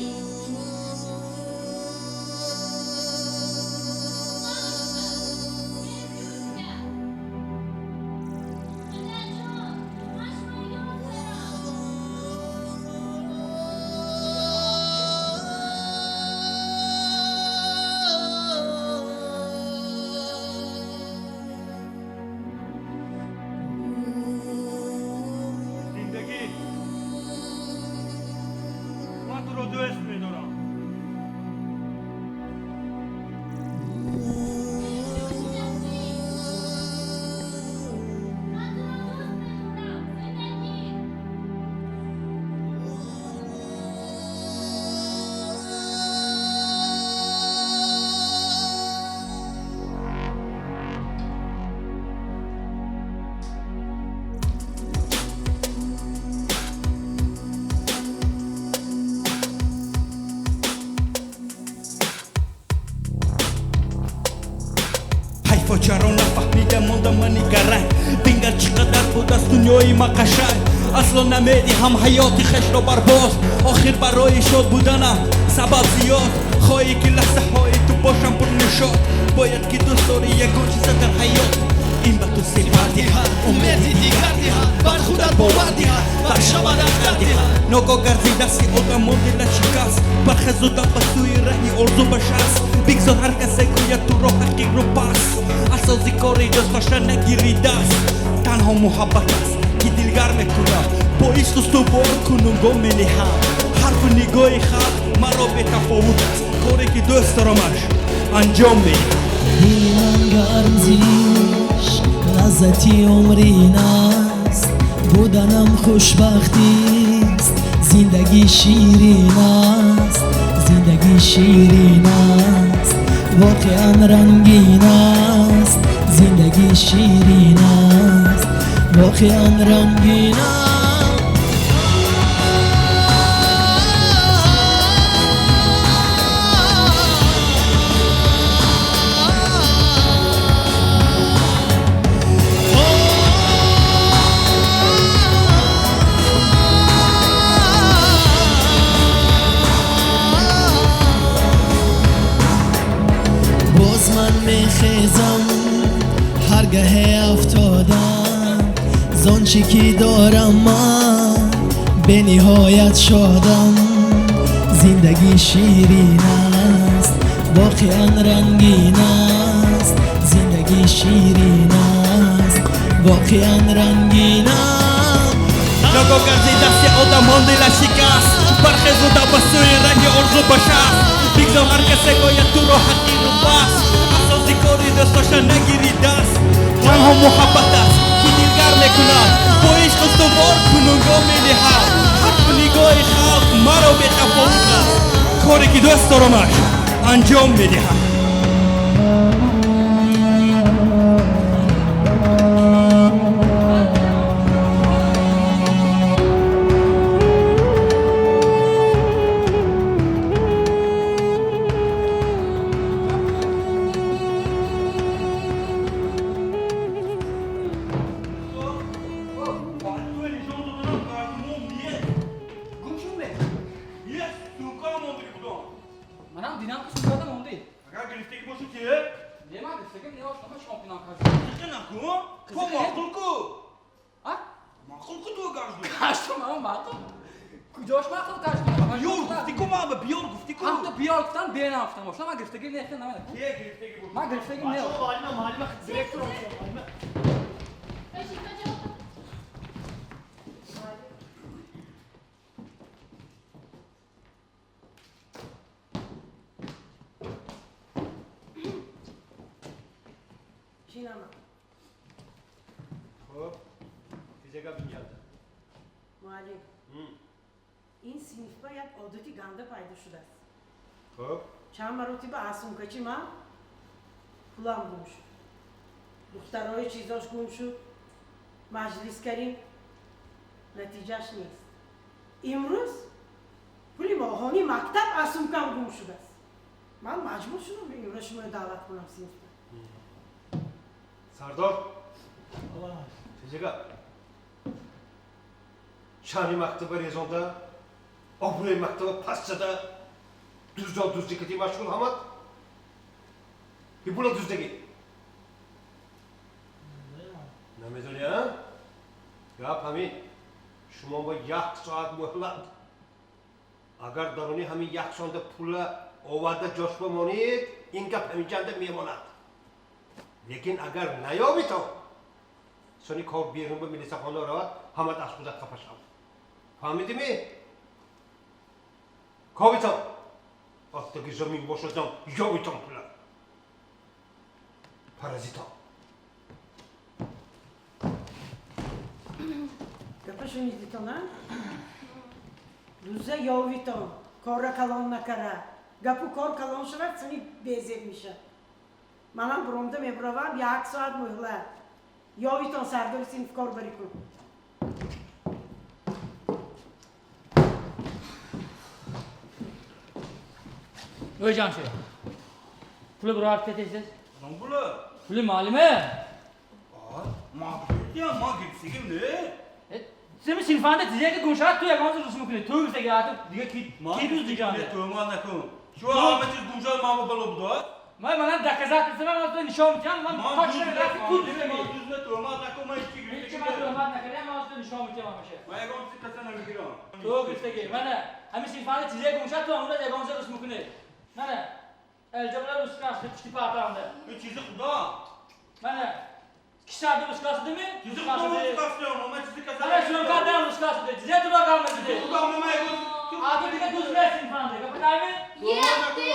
Зиндагӣ, ман туро дӯст медорам. Ҳайфо, чаро нафаҳмида мондам мани гаранг? Бингар, чӣ қадар будаст дунёи ма қашанг. Асло намедиҳам ҳаёти хешро барбоз. Охир барои шод буданам сабаб зиёд. Хоҳӣ, ки лаҳзаҳои ту бошам пурнишод, бояд ки дӯст дорӣ ягон чиза дар ҳаёт. Ин ба ту сипар диҳад, умеди дигар диҳад, бар худат бовар диҳад, бар шабат ахтар диҳад. Ногоҳ гарзи дасти одамон дилат шикаст, бархезу да ба сӯи раҳи орзу башаст. Бигзор ҳар касе гӯяд туро ҳақиқру паст, асоси кори дӯстдошта нагирӣ даст. Танҳо муҳаббат аст, ки дилгар мекунад, бо ишқ устувор кунун гом мениҳам. Ҳарфу нигоҳи халқ маро бетафовут аст, коре ки дӯст дорамаш анҷом медиҳам. Дили ман гарм зиш лаззати умрин аст, буданам хушбахтист, зиндагӣ ширин аст, зиндагӣ ширин аст, воқеан рангин аст, зиндагӣ ширин аст, воқеан рангин аст. Боз ман мехезам, ҳар гаҳе афтодам, зон чӣ ки дорам ман бениҳоят шодам. Зиндагӣ ширин аст, воқеан рангин аст, зиндагӣ ширин аст, воқеан рангин аст. Ногоҳ гарзи дасти одамон дилат шикаст, бархезу да ба сӯи раҳи орзу башаст. Бигзор ҳар касе гӯяд туро ҳақиқру паст, асоси кори дӯстдошта нагирӣ даст. Танҳо муҳаббат аст, ки дилгар мекунад, бо ишқ устувор кунун гом мениҳад. Ҳарфу нигоҳи халқ маро бетафовут аст, коре ки дӯст дорамаш анҷом медиҳам. Гум шуд? Yes, сумка мондаги будам. Манам дидам, ки сумкада монди. Агар гирифтагӣ бошад, чи? Не, ман гирифтагим не, ошнома чикор кунам кази? Қиқи накун. То маъқул ку. А? Маъқул ку ту гашту. Гашту ман маъқул? Куҷош маъқул гашту? Биёр гуфтӣ ку, ман ба биёр гуфтӣ ку. Ҳам ту биёр гуфтам, бенам гуфтам. Ошно, ман гирифтагим не, хел намедонам. Кие гирифтагӣ бошад? Ман гирифтагим не. Бачаҳо, муаллима, муаллима, директор муаллима. Подожди, пожалуйста. Шинама. Хуб, тезага бинялда. Муаллим, ин синфба як одати ганда пайдо шудааст. Хуб. Чанд маротиба аз сумкачи ман пулам гум шуд, духтарои чизош гум шуд. Маҷлис кардим, натиҷаш нест. Имрӯз пули моҳонии мактаб аз сумкам гум шудааст. Ман маҷбур шудам имрӯз шуморо даъват кунам синфда. Сардор, тезага шани мактаба резонда Обрӯи мактаба паст зада, дуздо дуздӣ кардӣ машғул ҳамат? Ки пула дуздагӣ? Намедонӣ, а? Гап ҳамин. Шумо ба як соат муҳлат. Агар даруни ҳамин як соата пула оварда ҷошба монед, ин гап ҳаминҷанда мемонад. Лекин агар наёбӣ то, сони кор берун ба милисахона равад, ҳамат аз худат хафа шав. Фаҳмидӣ-ми? Ковитон! Аттаги замин бошадам, ёвитон пула. Паразитон. Гапа шунидитон, а? Дуза ёвитон, кора калон накара. Гапу кор калон шавад, сани безеб мешавад. Манам буромда мебуравам, як соат муҳлат. Ёвитон сардори синф кор барӣ кун. Ой Ҷамшед. Пули буро рафта тез-тез. Кадом пула? Пули муаллиме. Ма гирифтиям, ма гирифтигим не. Семи синфанда тизе ки гумшавад, ту ягон чиз рус мекунӣ. Ту гирифтаги, а ту дига ки дуздиҷанда? Не, туҳмат накун. Шумо ҳама чиз гумшавад, ман ба бало будоад? Ман манам доказательство, ман ту нишон медиҳам, ман точно рафти ку дуздиги. Ман дуз не, туҳмат накун, ман ҳеҷ чи гирифтагим. Ҳеҷ чи ман туҳмат накардам, ман ту нишон медиҳам ҳамаша. Ман ягон чиз каса намегирам. Ту гирифтаги. Мана, ҳамин синфанда тизе гумшавад, ту ҳамон ягон чиз рус мекунӣ. Мана, элҷабла рус касд, пушти партамда. Ин чизи худо. Мана, кишарди рус касдими? Чизи худо рус касдиам, ман чизи каса Мана, сӯмкадам рус касди. Тизе дурагам медиди. Худо, ман ягон А ту дига дуз нест синфанда. Гапа тайми? Ех ты!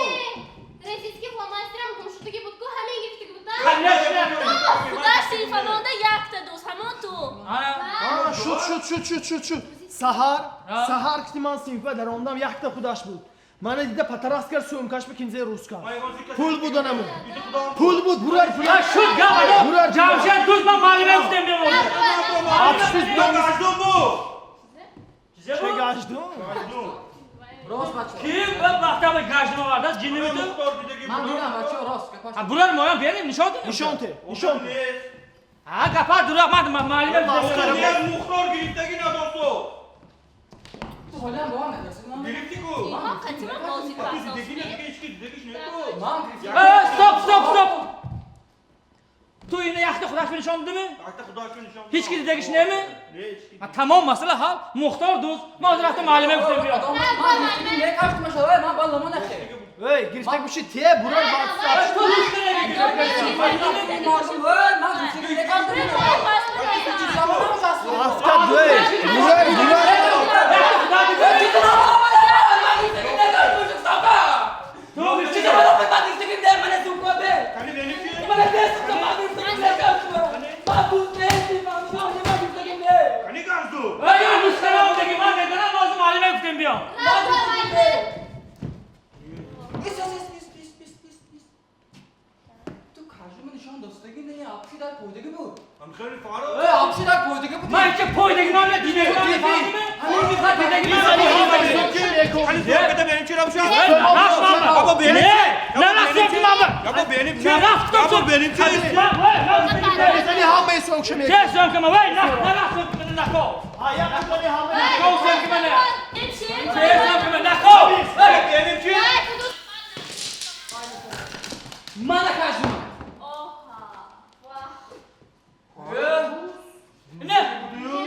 Российский фломастерам гумшудагӣ буд ку, ҳамин гирифтагӣ буд, а? Конечно! Худо синфанонда якта дуз, ҳамон ту. Шуд, шуд, шуд, шуд, шуд, шуд. Саҳар, саҳар ки ман синфа даромадам, якта худаш буд. Мана дида патарас кард, сӯмкаш ба кинзаи рус кард. Пул буд анаму. Пул буд, бурар пул. Шуд, гап, Бурар. Ҷамшед дуз, ман муаллиме гуфтем бемонад. Апшиз Гаҷдум буд. Чизе Че буд? гаҷдум? Гаҷдум. Рост бача. Ки ба мактаба гаҷдум овардааст, ҷинни буд? Ман дидам бача, рост гапаш. А бурар моям берем, нишон дем. Нишон те, нишон те. А гапа дурак, ман муаллиме гуфтем. Мухтор гирифтагӣ надошто. Ту ҳолиам бо ман надошти, ман. Гирифтӣ ку? Инҳо қатима бозӣ Ту партофтӣ. дидагӣ не, дига ҳеҷ ки дидагиш не ку. Ман гирифтам. Стоп, стоп, стоп. Ту ина якта худаш нишон дидими? Якта худаш нишон. Ҳеҷ ки дидагиш неми? Не, ҳеҷ ки. А тамом масъала ҳал. Мухтор дуз. Ман ҳозир рафтам муаллиме гуфтем биё. Ман гирифтагӣ не кафт машава, ман бал лама нахе. Эй, гирифтаг боши те, бурар баъд. Ту дуз кардагӣ. Ман гирифтагӣ не кафт. Афтад, эй, бурар, бурар. Ту гирифтагӣ. Кани беним чи? Кани гаҷдум? Эй, нусхара овардаги, ман медонам, ҳозир муаллиме гуфтем биё. Ту каждому нишон достагӣ не, апши дар пойдагӣ буд. Ам хеле фаро. Э, апши дар пойдагӣ буд. Ман ҳеҷ пойдагӣ ман не дидагӣ ман не фаҳмидӣ? Дидагӣ ман не Кани зӯркада беним чи равшан? Бабо беним Не, нарафтем мама. Бабо беним чи? Нарафтам. Бабо беним чи? Мезани ҳамаи сӯмкша мекунӣ. Че сӯмкама? Вай, нарафтам нако. А, як мезани ҳамаи. Нако сӯмкама не. Ин чи? Че сӯмкама нако. Беним чи? Мана каждому. Оҳа. Ваҳ. Не,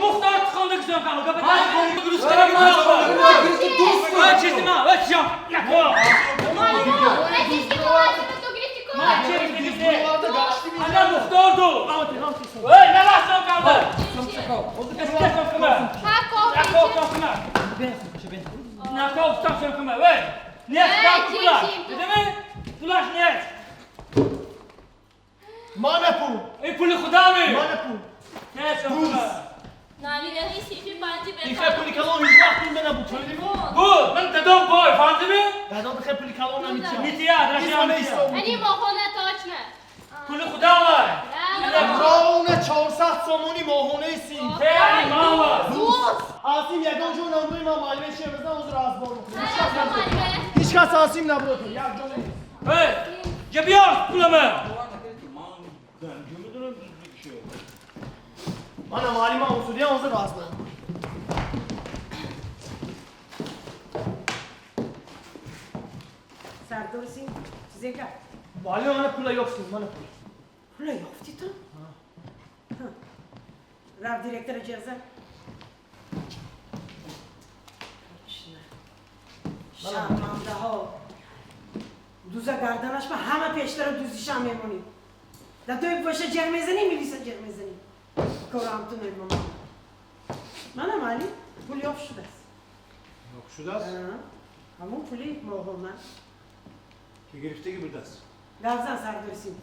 Мухтор тихондаги сӯмкама. Гапа Ман русскараги Вай, чизи ман, вай чизи нако. Российский фломастер, ту гирифтӣ ку? Ман че гирифтагӣ? Ана Мухтор ду. Эй, нарафт сӯмкама. Сӯмкама. Ҳа, Нако ковричи. сӯмкама. Нако сӯмкама. Вай, нест пула. Дидими? Пулаш нест. Мана пул. Ин пули худаме. Мана пул. Не сӯмкама. Навигари синфи панҷи Ин хел пули калон ҳеҷ вақт пул набуд, фаҳмидӣ? Буд, ман дадом бой, фаҳмидӣ? Дадом хел пули калон намитиям. Митият, рашиям митият. Ани моҳона точно. Пули худамай. Ровно 400 сомони моҳонаи синф. Те, ани мама. Дуз. Асим ягон ҷо набуд, ман муаллиме чӣ мезанам, ҳозир разбор мекунам. Муаллиме. Ҳеҷ кас Асим набуд, як ҷо нест. Эй, ҷа биёр пулама. Мана муаллима усулиям, ҳозир разбор. Сардори синф чизе кард. Муаллим, мана пула ёфтем, мана пул. Пула ёфтӣ ту? Рав, директора ҷеғ зад. Точно. Шармандаҳо. Дуза гарданаш ба ҳама пештара дузишам мемонӣ. Дадои боша ҷеғ мезанӣ, милиса ҷеғ мезанӣ. Корам ту мемонам. Манам али, пул ёфт шудааст. Ёфт шудааст? Ҳамон пули моҳона. Ки гирифтагӣ будааст? Гап зан, сардори синф.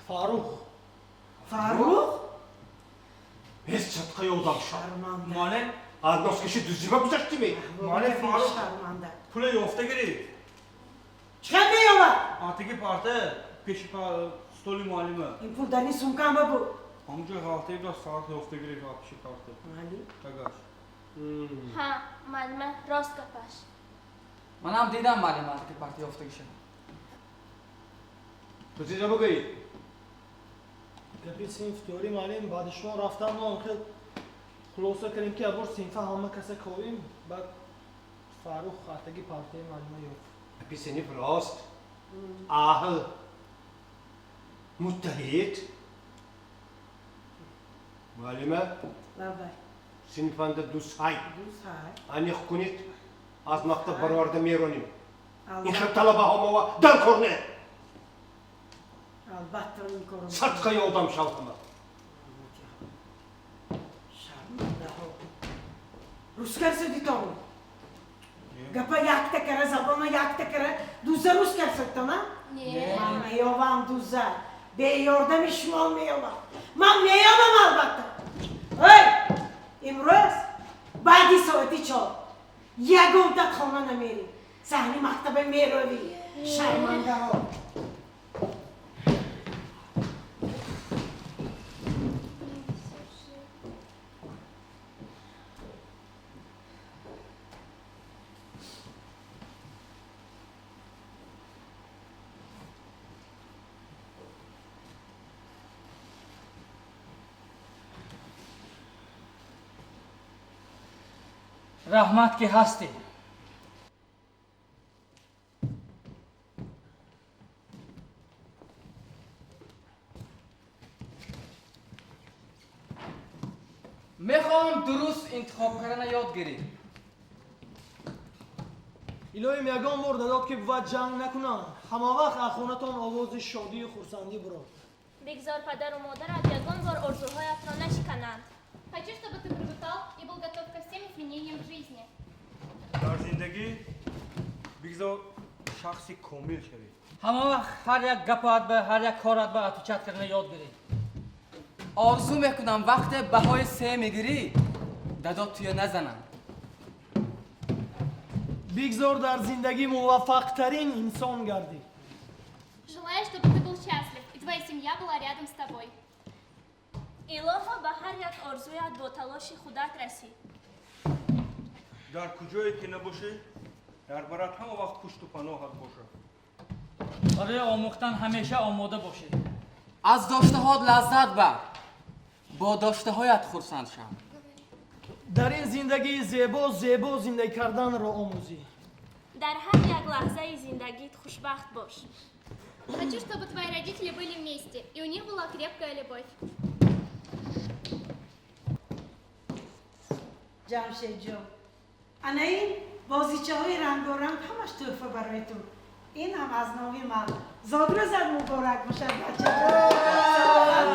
Фаррух. Фаррух? Ҳеч садқа ёдам шуд. Шарманда. Муаллим, Аз носкаши дуздиба гузаштими? Муаллим, Фаррух Шарманда. пула ёфта гирифт. Чӣ қадр меёбад? Атиги парта пеши столи муаллима. Ин пул дар ин сумкам ба буд. Ҳамонҷо ғалтаи будааст, Фаррух ёфта гирифт аз пеши парта. Али? Тагаш. Ҳа, муаллима, рост гапаш. Манам дидам, муаллима, ки парта ёфтагиша. Ту чиза бигӯӣ? Гапи синф тӯри, муаллим, баъди шумо рафтам, мо хел хулоса кардем, ки абор синфа ҳама каса ковем, баъд Фаррух хатаги партаи муаллима ёфт. Гапи синф рост. Аҳл. Муттаҳид. Муаллима, Лаббай. Синфанда ду сай. Ду сай. Аниқ кунед, аз мактаб бароварда меронем. Албатта. Ин хел талабаҳо мова дар кор не. Албатта, ин корро Садқа ёдам шав ҳама. Шармандаҳо. Рус карсодитон. Гапа якта кара, забона якта кара, дуза рус карсодитон, а? Не. Ман меёвам дуза. Беёрдами шумо меёвам. Ман меёвам албатта. Ой, имрӯз баъди соати 4 ягонта хона намерӣ. Саҳни мактаба меравӣ. Шармандаҳо. Раҳмат, ки ҳастӣ. Мехоҳам дуруст интихоб кардана ёд гирӣ. Илоҳим, ягон бор дадод, ки бувад ҷанг накунанд. Ҳама вақт аз хонатон овози шодию хурсандӣ бурод. Бигзор падару модарат ягон бор орзуҳоятро нашикананд. Хочу, чтобы ты привыкал и был готов ко всем изменениям в жизни. Дар зиндагӣ бигзор шахси комил шавӣ. Ҳама вақт ҳар як гапат ба ҳар як корат ба отвечать кардана ёд гирӣ. Орзу мекунам, вақте баҳои се мегирӣ, дадод туя назананд. Бигзор дар зиндагӣ муваффақтарин инсон гардӣ. Желаю, чтобы ты был счастлив и твоя семья была рядом с тобой. Илоҳо, ба ҳар як орзуят бо талоши худат расӣ. Дар куҷое ки набошӣ, дар барат ҳама вақт пушту паноҳат бошад. Барои омӯхтан ҳамеша омода бошед. Аз доштаҳот лаззат бар, бо доштаҳоят хурсанд шав. Дар ин зиндагии зебо зебо зиндагӣ карданро омӯзӣ. Дар ҳар як лаҳзаи зиндагит хушбахт бош. Хочу, чтобы твои родители были вместе, и у них была крепкая любовь. Ҷамшедҷон, ана ин бозичаҳои рангоранг ҳамаш тӯҳфа барои ту. Ин ҳам аз номи ман. Зодрӯзат муборак бошад, бачаҷон.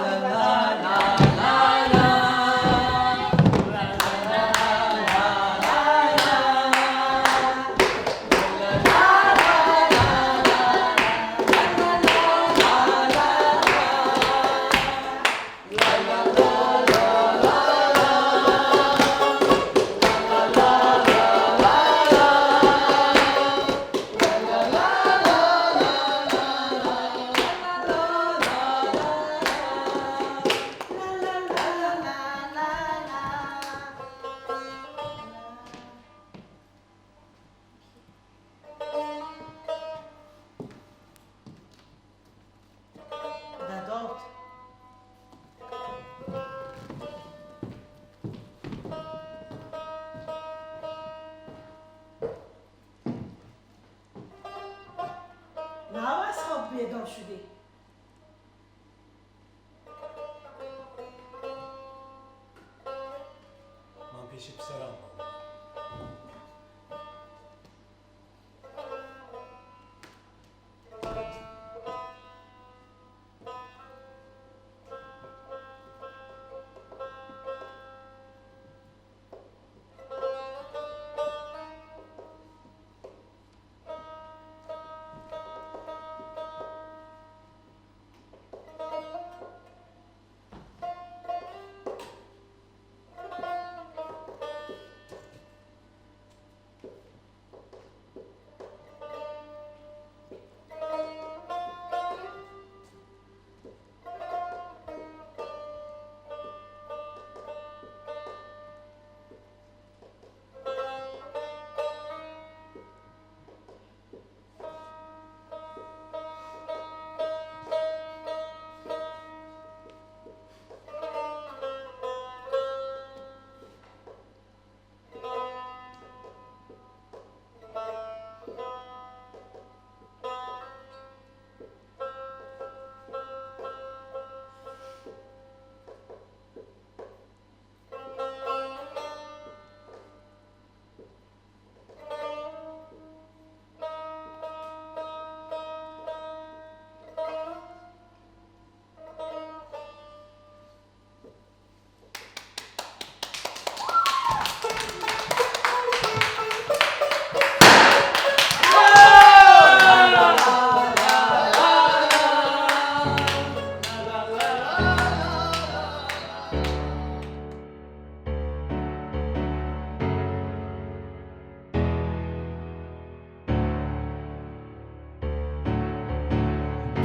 Бедор шудӣ. Ман пеши писарам омадам.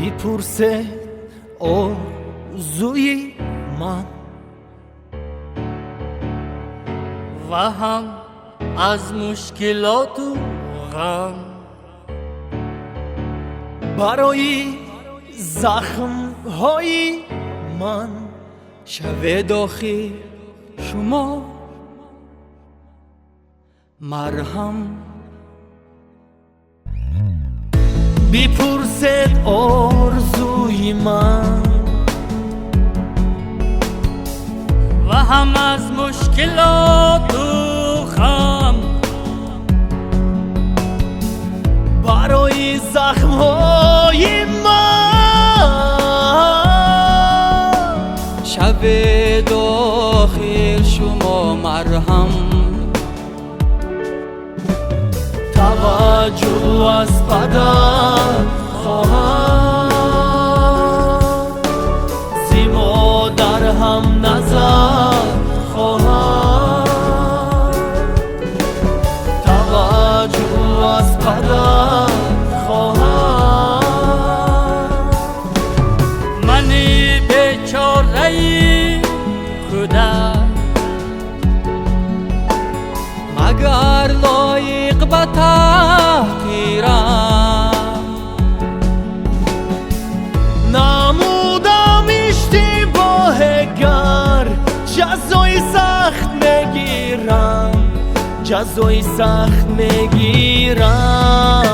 Бипурсе орзуи ман Ва ҳам аз мушкилоту ғам. Барои захмҳои ман шавед охир шумо марҳам. Бипурсед орзуи ман Ва ҳам аз мушкилоту ғам. Барои захмҳои ман шавед охир шумо марҳам. Таваҷҷӯҳ аз падар хоҳам, зи модар ҳам назар хоҳам. Таваҷҷӯҳ аз падар хоҳам. Мани бечораи кӯдак магар лоиқ ба таҳқирам? Намудам иштибоҳе гар ҷазои сахт мегирам, ҷазои сахт мегирам.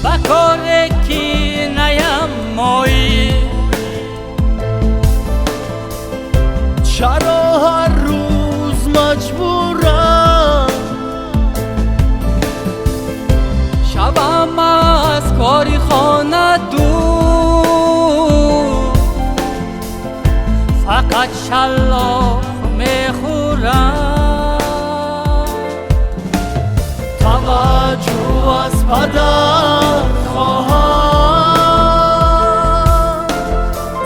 Ба коре ки наям моӣ чаро ҳар рӯз маҷбурам шавам аз кори хона дур? Фақат шаллоқ мехӯрам. Таваҷҷӯҳ аз падар хоҳам,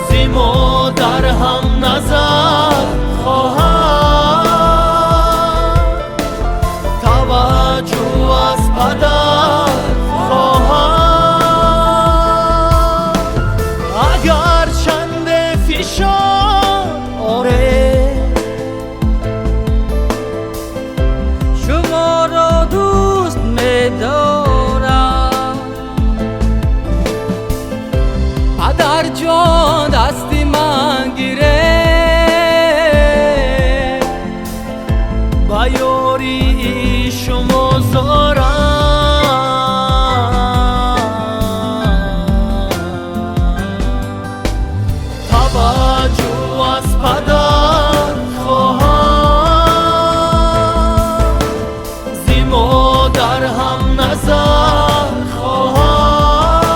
зи модар ҳам назар хоҳам. Таваҷҷӯҳ аз падар хоҳам. Агар чанде фишоре шуморо дӯст медорам. گذارم. توجه از پدر خواهم، زی مادر هم نظر خواهم.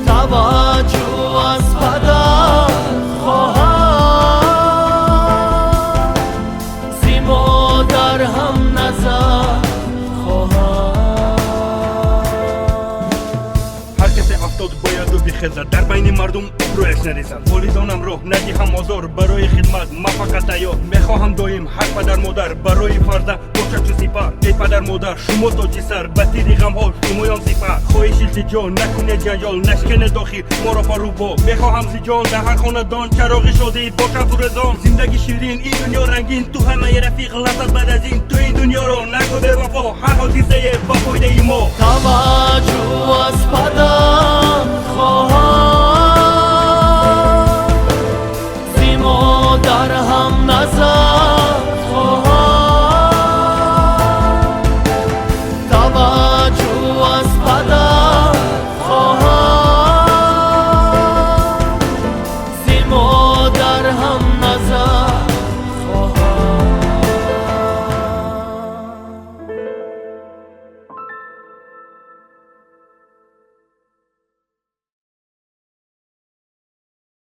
توجه از پدر خواهم، زی مادر هم نظر خواهم. Ҳар касе афтод, бояду бихезад, дар байни мардум обрӯяш нарезад. Волидонамро надиҳам озор, барои хидмат ман фақат тайёр. Мехоҳам доим ҳар падар модар барои фарзанд бошад чу сипар. Эй падар модар, шумо тоҷи сар, ба тири ғамҳо шумоён сипар. Хоҳиш, илтиҷо, накунед ҷанҷол, нашканед охир моро парубо. Мехоҳам зи ҷон дар ҳар хонадон чароғи шодӣ бошад фурӯзон. Зиндагӣ ширин, ин дунё рангин, ту ҳамаи рафиқ лаззат баъд аз ин. Ту ин дунёро нагӯ бевафо, ҳар ҳодисае ба фоидаи мо. توجه از پدر خواهم.